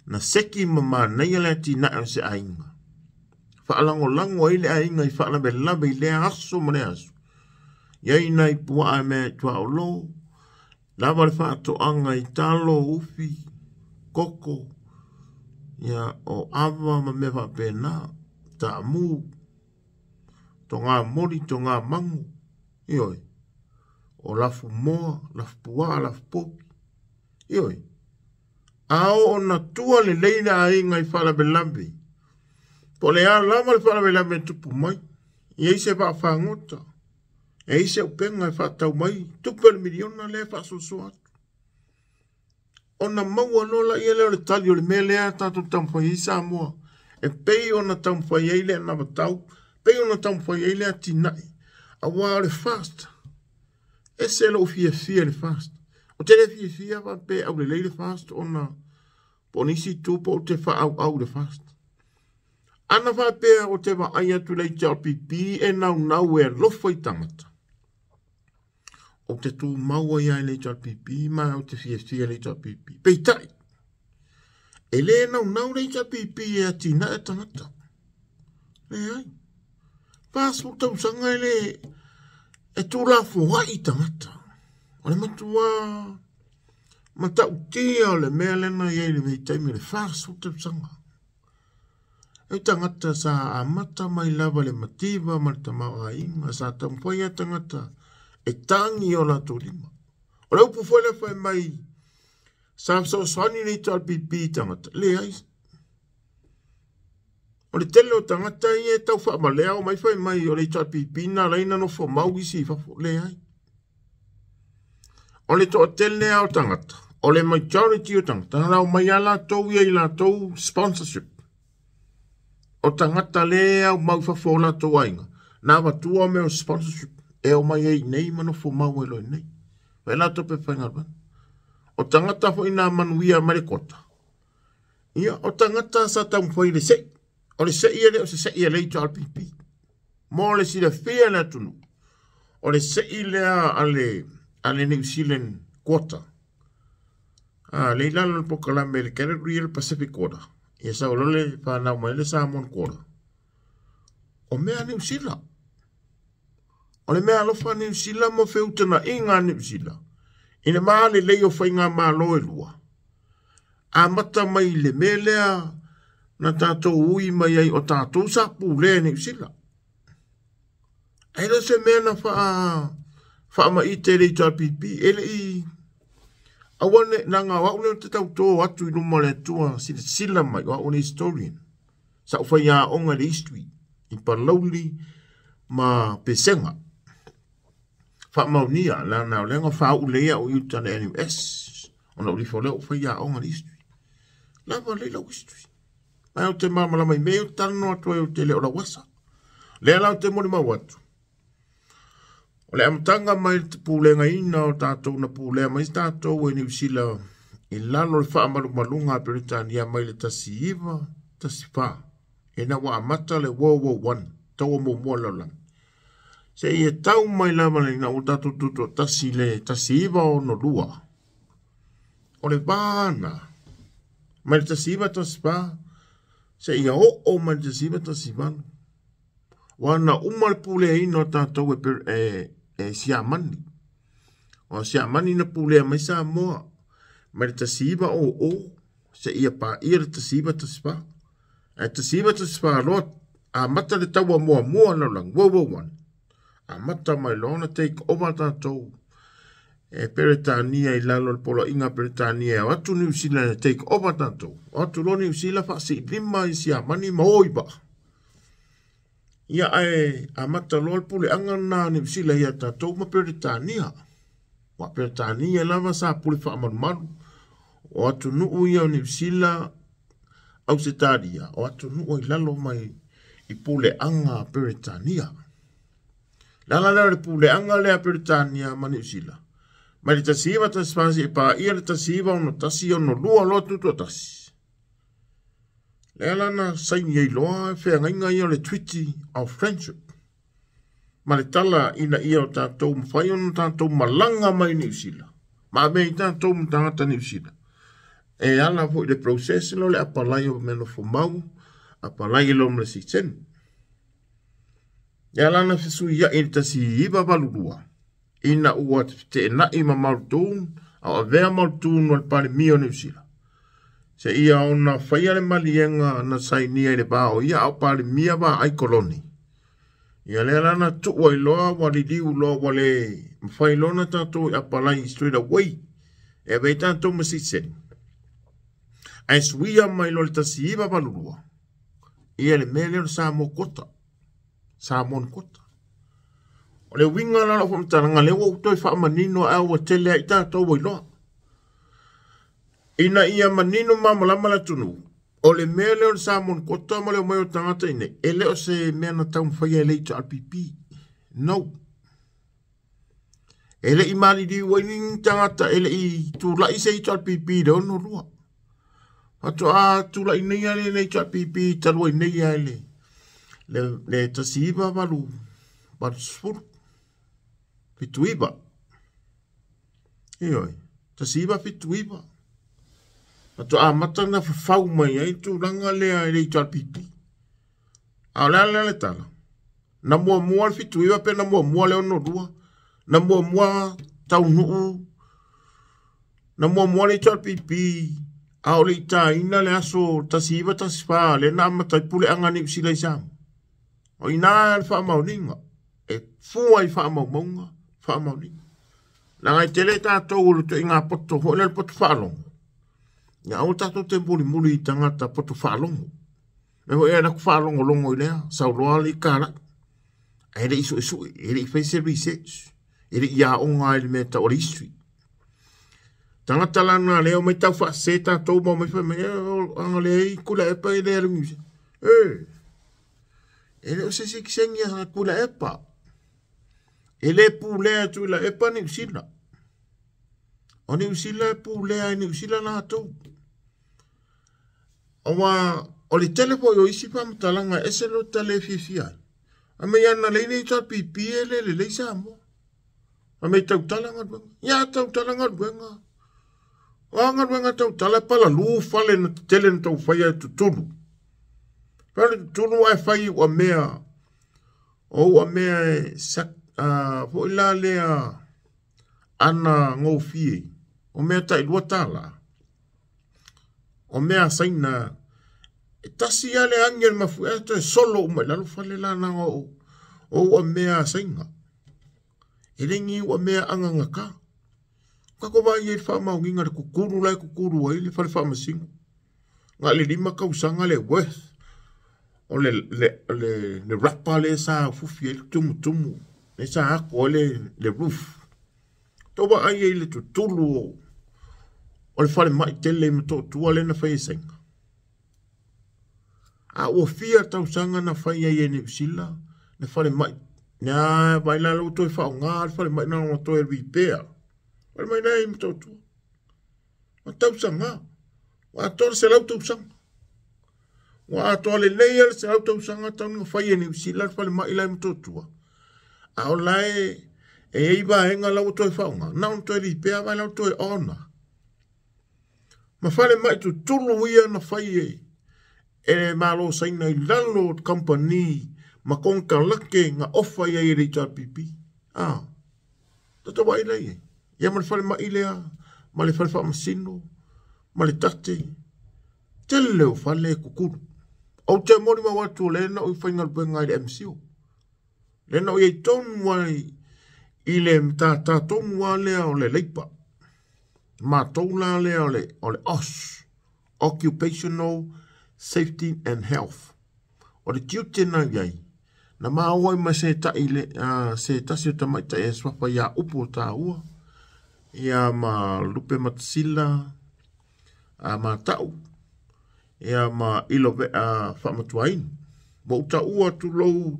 A: na seki ma manaia le atinae o se aiga, faalagolago ai le aiga i faalavelave i lea aso ma lea aso. Iai nai puaa e mea e tuaolo, lava le faatoaga i talo, ufi, koko, ia, o ava ma mea faapena, taamu, toga moli, toga mangu, ioe. O lafumoa, lafupuaa, lafupovi. Ioe. A oo ona tua lelei le aiga i faalavelave, po o le a lava le faalavelave e tupu mai, e i ai se vaafagota, e i ai se upega e faatau mai tupe o le miliona lea e faasoasoa atu. Ona maua loa laia lea o le tali o le mea lea tatou taumafai ai Samoa, e pei ona taumafai ai le anavatau, pei ona taumafai ai le atinae, aua o le FAST, ese lou fiafia i le FAST. Ou te le fiafia faapea aulelei le FAST ona po o nisi itu po ou te faaauau i le FAST. Ana faapea ou te vaai atu i le HRPP e naunau e alofa i tagata, ou te tumau ai lava i le HRPP ma ou te fiafia i le HRPP. Peitai, e le naunau le HRPP e atinae tagata. Leai. 40 tausaga e le e tulafoai tagata. O le matua matautia o le mea lea na i ai i lenei taimi, le 40 tausaga. E tagata sa amata mai lava le mativa ma le tamaoaiga, sa taumafai a tagata e tagi o latou lima. O le upu foi lea fai mai, sa fesoasoani le HRPP i tagata. Leai. O le tele o tagata ia e tau faamalea o mai fai mai o le HRPP na ala ai na nofo mau isi i fafo. Leai. O le toatele lava o tagata, o le majority o tagata, na lau mai lava latou ia i latou sponsorship. O tagata le au mau i fafo o latou aiga, na avatua mea o sponsorship e omai ai nei ma nofo mau ai loa i nei. Fai latou pe faigaluega. O tagata foi na manuia mai le kota, ia, o tagata sa taumafai i le sei. O le sei e le o se sei a le HRPP. Mo le silafia e le atunuu, o le sei lea a le New Zealand quota. A, le i lalo o le polokalame le Category le Pacific Quota. Ia sau loa le fanau mai le Samoan Quota. O mea a Niu Sila. O le mea alofa a Niu Sila ma feutagaiga a Niu Sila i le malelei o faigamalo e lua. Amata mai i le mea lea na tatou ui mai ai o tatou sa pulea e Niu Sila. Ae le o se mea na faamaite e le HRPP, e le i aua ne leaga o au lea ou te tauto atu i luma o le Atua, silasila mai, o au le historian. Sa ou faiaoga i le history i Palauli ma Pesega. Faamaonia, leaga o lea na faauu lelei au i uta i le NUS, ona ou lifo lea ou faiaoga i le history. Lava lelei lau history. Ae ou te malamalama i mea ia ou te talanoa atu ai ou te le o lauasa. Lea la ou te molimau atu, o le amataga mai le pulegaina o tatou na pulea mai tatou e Niu Sila i lalo o le faamalumaluga a Peretania mai le 1914, ina ua amata le World War I, taua muamua o le lalolagi, seia tau mai lava ina ua tatou tutoatasi i le 1962. O le va na, mai le 1914 seia oo mai le 1918, ua na uma le puleaina o tatou e Siamani. O Siamani na pulea mai Samoa mai le 1900 seia paia le 1914. Ae 1914 loa amata le taua muamua o le lalolagi, World War I. Amata mai loa ona take over tatou e Peretania i lalo o le poloaiga a Peretania e o atu Niu Sila e take over tatou. O atu loa Niu Sila faasiilima i Siamani ma o i vaa. Ia ae amata loa le puleaga lena a Niu Sila ia tatou ma Peretania. Aua Peretania lava sa pule faamalumalu. O atunuu ia o Niu Sila, Ausetalia, o atunuu i lalo mai i puleaga a Peretania. Le ala lea o le puleaga lea a Peretania ma Niu Sila, mai le 1914 seia paia le 1961 62 loa tutoatasi. Lea la na saini ai loa feagaiga ia o le Treaty of Friendship ma le tala ina ia o tatou mafai ona tatou malaga mai Niu Sila ma ave ai tatou ma tagata Niu Sila e ala foi i le process lea o le apalai o mea nofo mau, apalai loa ma le sitisen. Lea la na fesuiai i le 1982 ina ua feteenai ma Muldoon, a o avea Muldoon o le Palemia o Niu Sila, seia ona faia le maliega na sainia i le va o ia a o Palemia vaai koloni. Ia lea la na tuu ai loa ua liliu loa ua le mafai loa ona tatou i apalai straight away e ave ai tatou ma citizen. Ae suia mai loa i le 1982 ia le mea lea o le Samoa Quota, Samoan Quota. O le uiga la o lau faamatalaga lea ua ou toe faamanino ae ua tele ai tatou ua iloa. Ina ia manino ma malamalama le atunuu, o le mea lea o le Samoan Quota ma le omai o tagata i inei, e le o se mea na taumafaia e le HRPP. No. E le i maliliu ai ni tagata, e le i tulai se HRPP i le 62. Faatoa tulai nei lava le HRPP talu ai nei lava i le 1980, 79. Ioe, 1979. Faatoa amata ona fafau mai ai le tulaga lea i le HRPP. A o le a lea le tala? Na muamua le 79 pe na muamua le 62? Na muamua taunuu, na muamua le HRPP a o le i taina le aso 1914 lea na amata ai puleaga a Niu Sila i Samoa. O i ina le faamaoniga, e fua i faamaumauga, faamaoniga. Leaga e tele tatou o le ituaiga poto foi lea le poto faalogo. Ia aua tatou te mulimuli i tagata poto faalogo. Mea foi e laku faalogologo i lea, sauloa le ikalai. Ae le i suesue, e le i fai se research, e le i aoga ai le mea tau o le history. Tagata la na lea o mai tau faasese tatou ma o mai fai mai, anga le i kula epa i le alu New Zealand. E, e le o se sikisengi a kula epa. E le pulea e Tuilaepa Niu Sila. O Niu Sila e pulea e Niu Sila latou. Aua o le tele foi o isi faamatalaga e ese lo tale e fiafia ai. A mei ana lei le HRPP e le lelei Samoa. A mei tautala galuega. Ia tautala galuega. O a galuega tautala e palalū fale na tetele na tau faia e tutulu. Fale tutulu ae fai ua mea o ua mea e sak, foi la lea ana gofie. O mea tai $2. O mea a Saina e tasi lava le agi o le mafuie toe solo uma i lalo fale la leaga o ua mea a Saina. E le ni ua mea agagata. Tatou vaai i ai i le faamaoniga le tutulu la e tutulu ai le fale faamasino. Na o le 5 tausaga le worth o le rapa lea sa fufi ai le tumutumu, lea sa ato ai le roof. Tou vaai ai i le tutulu o le falemai tele i Motootua lea na fai e Saina. A ua fia tausaga na fai ai e Niu Sila le falemai. Nea vai la ua toe faaaoga le falemai na ona toe repair. Falemai la i Motootua. O tausaga. Ua atoa le 100 tausaga. Ua atoa lelei le 100 tausaga talu na fai e Niu Sila le falemai la i Motootua. A o la e i ai vaega la ua toe faaaoga. Na ona toe repair vai la ua toe ona. Ma falemai tutulu ia na fai e Malo Saina i lalo o company ma konekarate na ofa ia i le HRPP. Ah, tata vai lea i ai. Ia ma le falemai lea, ma le fale faamasino, ma le tate. Tele o fale e kukulu. Ou te molimau atu o lea na ou faigaluega i le MCO. Lea na ou iai tonu ai i le matata tonu lava lea o le Labour. Matou la lea o le OSH, Occupational Safety and Health. O le tiute na i ai, na maua ai ma se tai le, se tasi o tamaitai e suafa ia upu o tāua, ia ma Lupe Matasila, ma Ta'u, ia ma Ilo Vea Faamatuaina. Ua ou taua atu lou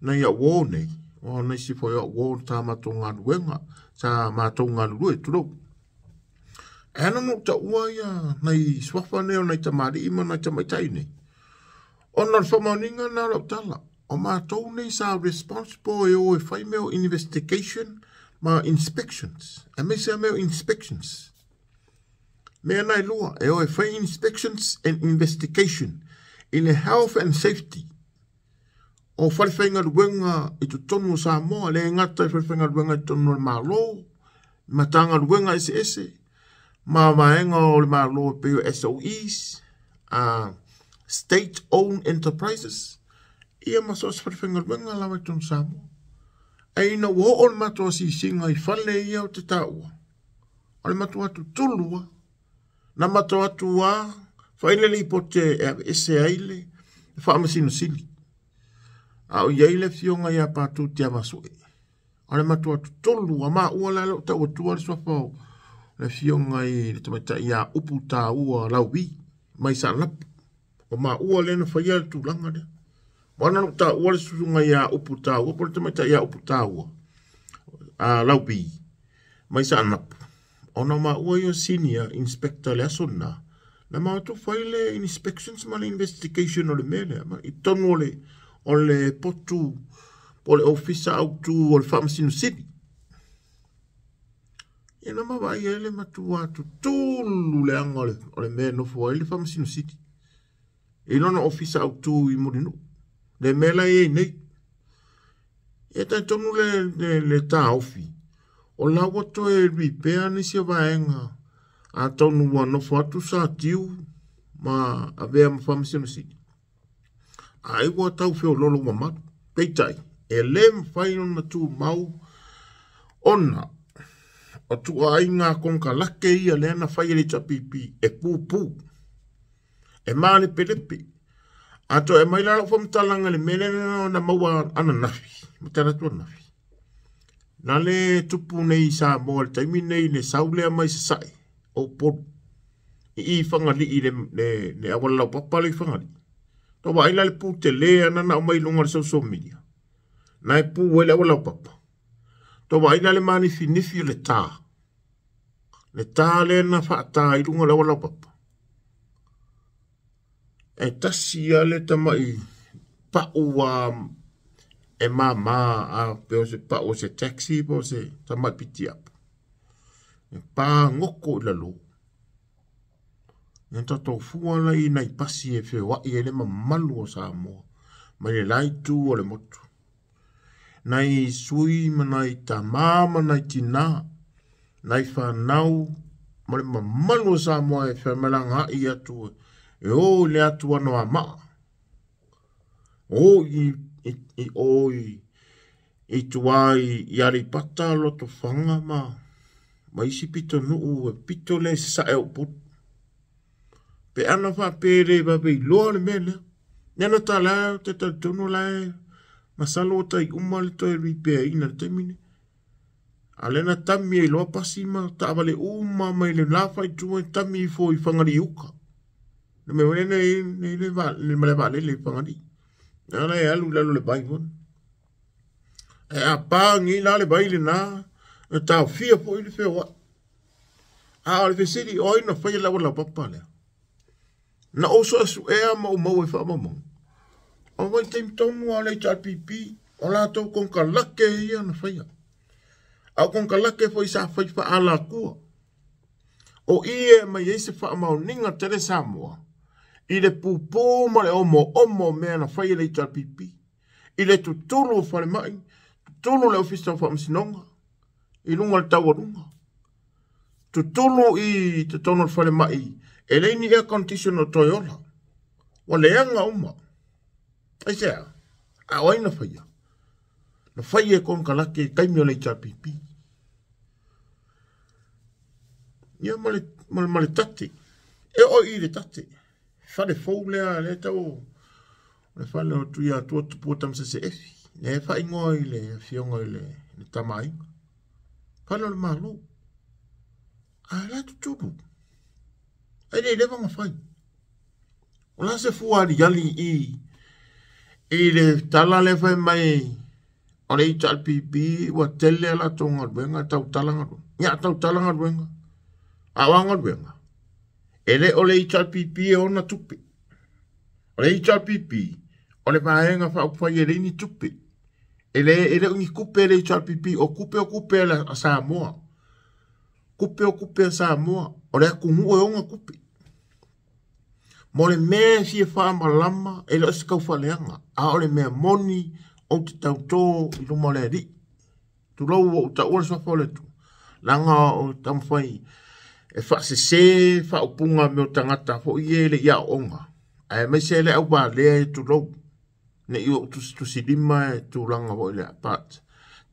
A: nai au uō nei, o nai isi foi o au uō sa matou galuega, sa matou galulue, tulou. E ana na ou taua ia nai suafa nei o nai tamalii ma nai tamaitai nei. Ona o le faamaoniga lena o lau tala, o matou nei sa responsible e o e fai mea o investigation ma inspections, aemaise lava mea o inspections. Mea na e lua, e o e fai inspections and investigation i le health and safety o falefaigaluega i totonu o Samoa, le gata i falefaigaluega i totonu o le Malo, Matagaluega eseese, ma vaega o le Malo e pei o SOEs, State Owned Enterprises, Ia ma so o se falefaigaluega lava i totonu o Samoa. Ae ina ua oo le matou asiasiga i fale ia ou te taua, o le matua tutulu lava. Na matou atu lava fai le lipoti e aveese ai le Faamasino Sili, a o i ai le afioga ia Patu Tiavaasue. O le matua tutulu lava, maua la lou tau atua le suafa o le afioga i le tamaitai ia Upu Taua Lauvi mai Saanapu. O maua lea na faia le tulaga lea. Ua na lou taua le susuga ia Upu Taua po o le tamaitai ia Upu Taua a Lauvi mai Saanapu, ona o maua ia senior inspector le aso lena, na matou fai le inspections ma le investigation o le mea lea i totonu o le potu po o le ofisa autu o le Faamasino Sili. Ia na vaai ai le matua tutulu leaga o le mea e nofo ai le Faamasino Sili i lona ofisa autu i Mulinuu, le mea la e i ai nei. E talitonu le taofi, o la ua toe repair nisi o vaega, atonu ua nofo atu Satiu ma avea ma Faamasino Sili, ai ua tau feololo mamalu. Peitai, e le mafai ona tumau ona o tuuaiga konekarate ia lea na fai e le HRPP e pupu, e malepelepe. A toe aumai la lau faamatalaga i le mea lea na maua ananafi, ma talaatu ananafi. Na le tupu nei i Samoa i le taimi nei le sau lea mai Sasae o Upolu i Fagalii le auala laupapa le i Fagalii. Tau vaai la le pu tele ana na aumai i luga o le social media. Na e pu ai le auala laupapa. Tau vaai la le manifinifi o le tā. Le tā lea na faata i luga o le auala laupapa. E tasi lava le tamai pau a e mama a pe o se pau o se taxi po o se tamai pitiapu. E pagoko i lalo. Ia tatou fua la i nai pasi e feoai ai le mamalu o Samoa mai le la itu o le motu. Nai sui ma nai tamā ma nai tinā, nai whanau ma le mamalu o Samoa e whamalanga i atu e o i le atu ano a maa. O i o i tua i Aleipata, Lotofaga ma isi pitonuu e pito le sasae o Upolu. Pe ana faapea le vave iloa le mea lea. Ia na tala te talitonu la e masalo o tai uma le toe repair ina le taimi nei. A lea na tami ai loa pasi ma taavale uma mai le la faaitua e tami ifo i Fagalii uka. Le mea foi lea nei le malae vaalele i Fagalii. Lea e alu i lalo o le vai foi. Ae a pa nei la le vai lena, e taofia foi le feoai. A o le fesili, o ai na faia le auala laupapa lea? Na ou suesuea ma ou maua i faamaumauga. O vaitaimi tonu lava o le HRPP, o latou konekarate ia na faia. A o konekarate foi sa fai faaalatua. O i e aumai ai se faamaoniga tele Samoa i le pupu ma le omoomo o mea na fai e le HRPP. I le tutulu o falemai, tutulu le ofisa o faamasinoga i luga o le taualuga. Tutulu i totonu o le falemai, e leai ni air condition o toe ola. Ua leaga uma. Aisea? A o ai na faia? Na fai e konekarate i taimi o le HRPP. Ia ma le tate. E oo i le tate. Fale fou lea, lea tau o le fale o Tuiatua Tupua Tamasese Efi. Lea e faaigoa i le afioga i le Tamaaiga. Fale o le Malo. A la tutulu. Ai le leva na fai. O la se fua aliali i le tala lea fai mai o le HRPP ua tele a latou galuega, tautala galuega. Ia tautala galuega. A o a galuega? E le o le HRPP e ona tupe. O le HRPP, o le vaega faaupufai e leai ni tupe. E le o ni tupe le HRPP, o tupe o tupe a Samoa. Tupe o tupe a Samoa. O le atunuu e ona tupe. Mo le mea e fia faamalama, e le o se taufaleaga. A o le mea moni, ou te tautō i luma o le alii. Tulou ua ou taua le suafa o le Atua. Leaga o taumafai e faasese faaupuga mea o tagata foi ia e le i aooga. Aemaise le auvalea e tulou. Ne i ou tusitusilima e tulaga foi lea, but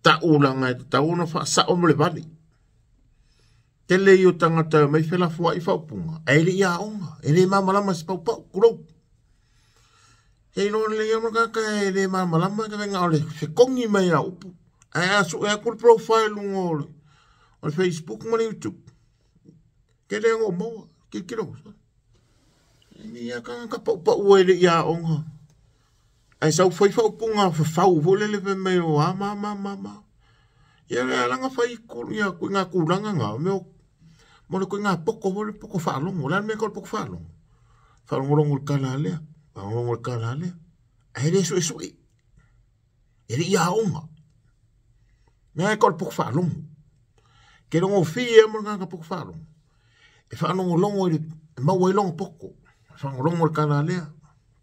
A: ta'u leaga e tatau ona fa'asa'o ma le vale. Tele ia o tagata e omai felafoa'i fa'aupuga, ae le i aoga, e le malamalama i se paupau, tulou. E iloa lelei lava ma le tagata e le malamalama na o le fetogi mai lava o upu. Ae a sue atu le profile i luga o le Facebook ma le YouTube, tele lava na ou maua, tilotilo. Ia tagata paupau e le i aoga. Ae sau fai faaupuga fafau foi lele fai mai o a ma ma ma ma. Ia le alaga fai ia kuiga tulaga na, o mea mo le kuiga poto foi le poto faalogo. O le a le mea e tau o le poto faalogo? Faalogologo i le tala a lea, faalogologo i le tala a lea. Ae le suesue. E le i aoga. Mea e tau o le poto faalogo. Ke logofie lava mo le tagata poto faalogo. E faalogologo i le maua ai lona poto. Faalogologo i le tala a lea,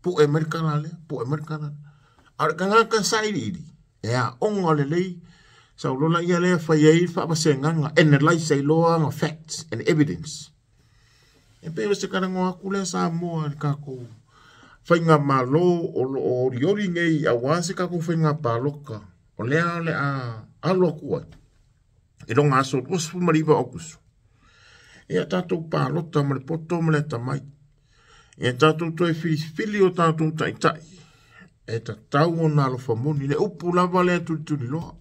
A: pu'e mai le tala lea, pu'e mai le tala lea. A o le tagata sailiili, e aoga lelei, sau loa laia lea fai ai le faavasegaga, analyse ai loa ana facts and evidence. E pei o se talanoa atu lea Samoa i le tatou faigamalo o lo o olioli nei aua se tatou faiga palota o lea o le a alo atu ai i lona aso 29 o Aokuso. Ia tatou palota ma le poto ma le atamai. Ia tatou toe filifili o tatou taitai e tatau ona alofa moni. Le upu lava lea tulituliloa.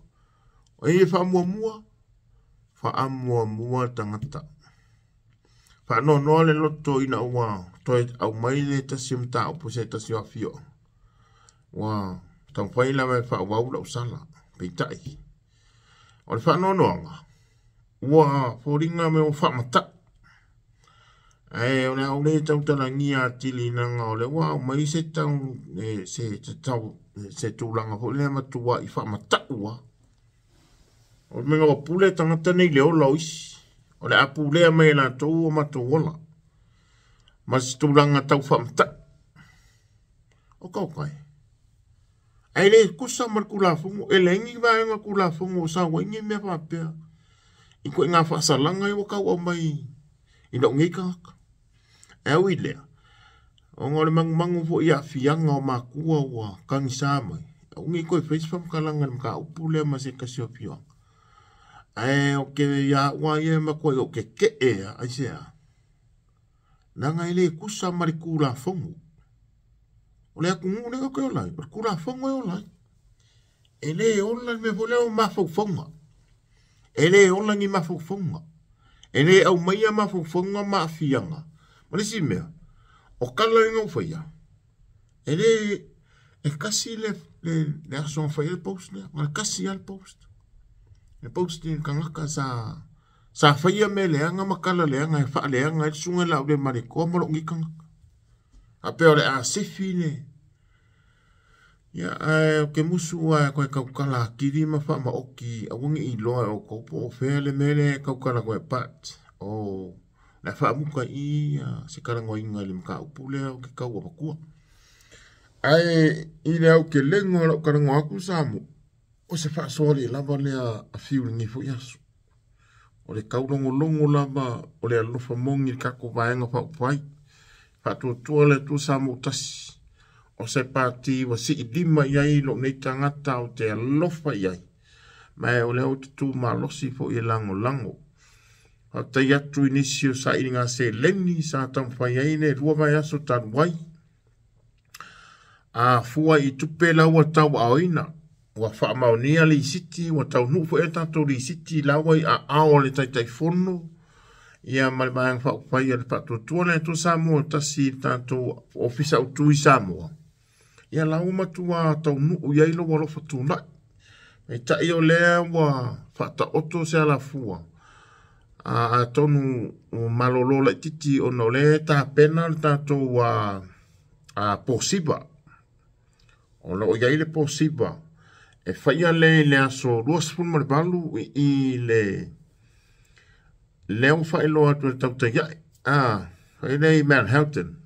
A: O ai e faamuamua? Faamuamua le tagata. Faanoanoa le loto ina ua toe aumai le tasi o mataupu se tasi o afioaga. Ua taumafai lava e faaauau lau sala, peitai. O le faanoanoaga, ua foliga me ua faamata'u. Ae o le a ou le tautalagia atili leaga o lea ua aumai se tau se tau se tulaga foi lea matuai faamata'u lava. O le mea ua pule tagata nei i le ola o isi. O le a pulea mai e latou o matou ola. Ma se tulaga tau faamata'u. O kaukai. Ae le tusa ma le Tulafono, e leai ni vaega Tulafono o sau ai ni mea faapea i ituaiga faasalaga ia ua tau aumai i lou nei tagata. Ae ui i lea, ona o le manumanu foi i aafiaga o matua ua tagisa mai, aua ne i toe fai se faamatalaga i le mataupu lea ma se tasi o afioaga. Ae ou te ia au lava ia e matuai ou tetee lava, aisea? Leaga e le tusa ma le Tulafono. O le atunuu lea ou te ola ai, o le Tulafono e ola ai. E le ola le mea foi lea o mafaufauga. E le ola ni mafaufauga. E le aumaia mafaufauga ma aafiaga. Ma le isi mea, o tala ia na ou faia, e le, e tasi le, le, le aso na fai ai le post lea, na o le tasi lava le post. Le post i le tagata sa, sa faia mea leaga ma tala leaga e faaleaga ai le susuga i le Laauliamaletoa ma lou nei tagata. Faapea o le a sefi le, ia, ae ou te musu lava e toe tautala atili ma faamaoti aua ne i iloa e outou po o fea le mea lea e tautala atu ai, but o le a faamuta i i se talanoaina i le mataupu lea ou te tau avatua. Ae i le aotelega o lau talanoa atu Samoa, o se faasoa le lava lea a Fiu i lenei foi aso. O le taulogologo lava o le alofa moni i le tatou Vaega Faaupufai. Faatuatua le Atua Samoa tasi. O se pati ua sii lima i ai lou nei tagata ou te alofa i ai. Ma o lea ou te tu malosi foi e lagolago. Faafetai atu i nisi o sailiga seleni sa taumafai ai le 2 vaiaso talu ai. A fua i tupe la ua tauaaoina, ua faamaonia lisiti, ua taunuu foi a tatou lisiti la ua i aao o le Taitaifono ia ma le Vaega Faaupufai a le Faatuatua le Atua Samoa tasi i le tatou Ofisa Autu i Samoa. Ia la ua matua taunuu i ai lou alofa tunai. Peitai o lea ua faataoto se alafua, atonu ua malolo laitiiti ona o lea e tapena le tatou posiva. O lo o i ai le posiva e faia lea i le aso 28 i le lea ua faailoa atu e le Tautaia'i, fai lea i Manhattan,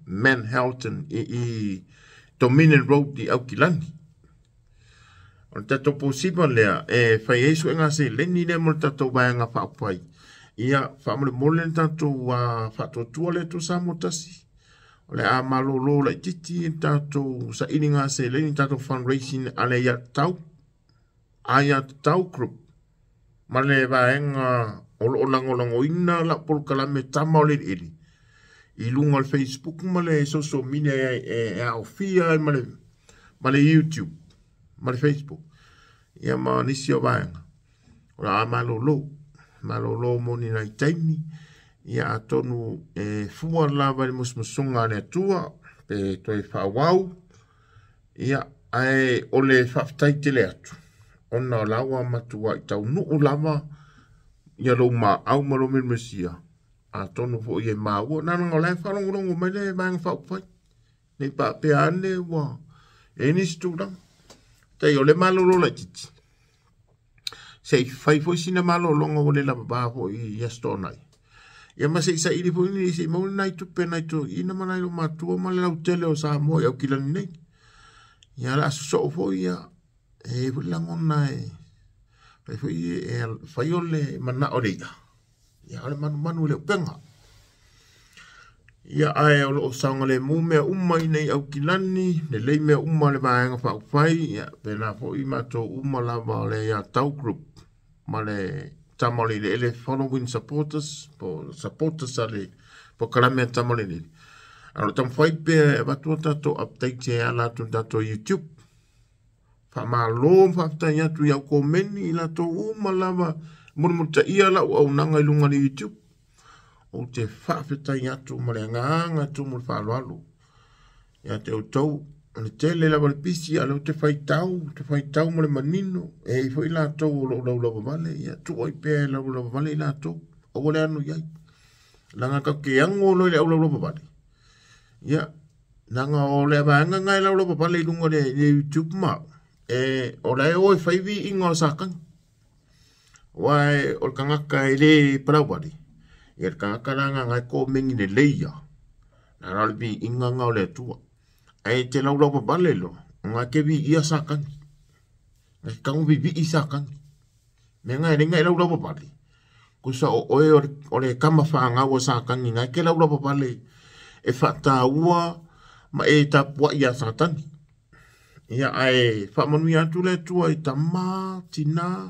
A: Manhattan i Dominion Road i Aukilani. O le tatou posiva lea e fai ai suega seleni lea mo le tatou Vaega Faaupufai. Ia, faamolemole le tatou faatuatua le Atua Samoa tasi. O le a malōlō laitiiti le tatou sailiga seleni, tatou fundraising a le Aiatatau, Aiatatau Group ma le vaega o lo o lagolagoina lau polokalame Tama o le Eleele i luga o le Facebook ma le social media e aofia ai ma le YouTube ma le Facebook ia ma nisi o vaega. O le a malōlō, malōlō mo ni nai taimi, ia atonu e fua lava i le musumusuga a le Atua pe toe faaauau, ia ae o le faafetai tele atu ona o la ua matuai taunuu lava ia lou maau ma lou memesia, atonu foi e maua na o la e faalogologo mai le vaega faaupufai nei faapea ane ua e i ai nisi tulaga. Tai o le malolo laitiiti se i fai foi sina malologa ua le lavava foi i Aso Toonai. Ia ma se i saili foi ni se i maua nai tupe nai toeaiina ma nai olomatua ma le lautele o Samoa i Aukilani nei. Ia o le a sosoo foi ia, e i ai foi le lagona e fai foi e fai o le manao o le i'a, ia o le manumanu i le upega. Ia ae o lo o saogalemu mea uma i nei Aukilani, lelei mea uma le vaega faaupufai, ia pēlā foi matou uma lava o le Aiatatau Group ma le Tama o le Eleele Following Supporters, po supporters a le polokalame a Tama o le Eleele. A o lo o taumafai pea e avatu a tatou update e ala atu i le tatou YouTube. Faamalo ma faafetai atu i au komeni i latou uma lava mulimulitaia lau auaunaga i luga o le YouTube. Ou te faafetai atu ma le agaga tumu le faaaloalo ia te outou. O le tele lava o le pisi, a o lea ou te faitau, ou te faitau ma le manino. E i ai foi latou o lo o laulauavale, ia tuu ai pea e laulauavale i latou. Aua le ano i ai. Leaga tatou te ano loa i le aulaulavavale. Ia, leaga o le vaega lena e laulauavale i luga o le YouTube ma au, e, o la e o e fai viiga o Satani. Aua o le tagata e le palauvale, ia le tagata la lena e komeni lelei ia, na o le viiga lena o le Atua. Ae te laulauavale loa, ona e te viia Satani. E te tago vivii Satani. Mea na e leai na e laulauavale, tusa o oe o le kama fanau a Satani na e te laulauavale e faataua ma e tapuai iā Satani. Ia ae faamanuia atu le Atua i tama, tina,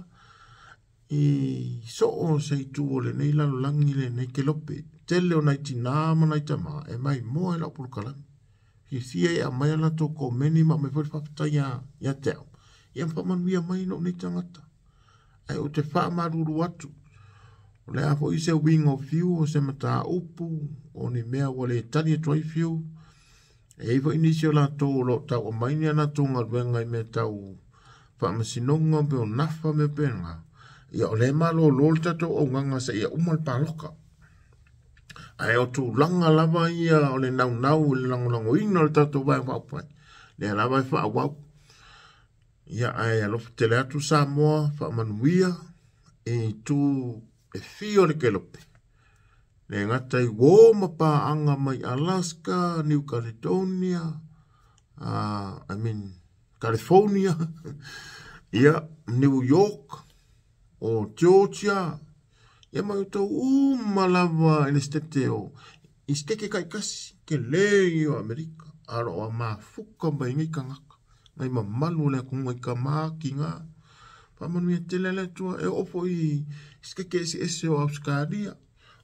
A: i soo se itu o lenei lalolagi lenei kelope. Tele o nai tinā ma nai tama e maimoa i lau polokalame. Fiafia e aumai a latou komeni ma aumai foi le faafetai ia te au. Ia ma faamanuia mai lou nei tagata. Ae ou te faamalulu atu, o le a foi se uiga o fiu, o se mataupu, o ni mea ua le tali atu ai fiu. E i ai foi nisi o latou o lo o tau aumai ni a latou galuega i mea tau faamasinoga pe o nafa mea pena. Ia o lea e malolo le tatou augaga seia uma le paloka. Ae o tulaga lava ia o le naunau i le lagolagoina o le tatou Vaega Faaupufai, lea lava e faaauau. Ia ae alofa tele atu Samoa, faamanuia i itu e fia o le kelope. Le gata i uō ma paaga mai Alaska, New Caledonia, I mean California, ia New York, o Georgia, ia ma outou uma lava i le setete o i setete taitasi tele ia o Amerika, a o lo o mafuka mai nei tagata, nai mamalu o le atunuu i tama, tina. Faamanuia tele le Atua e oo foi i setete eseese o Ausetalia,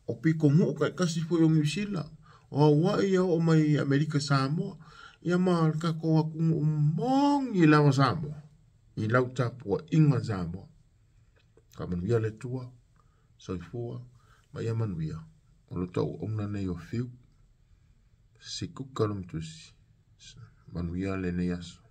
A: o pitonuu taitasi foi o Niu Sila, o Hawaii ia oo mai i Amerika Samoa, ia ma le tatou atunuu moni lava Samoa, i lau tapuaiga Samoa. Faamanuia le Atua, soifua ma ia manuia. O lo tau auauna nei o Fiu, Sikuka Lomatusi, manuia lenei aso.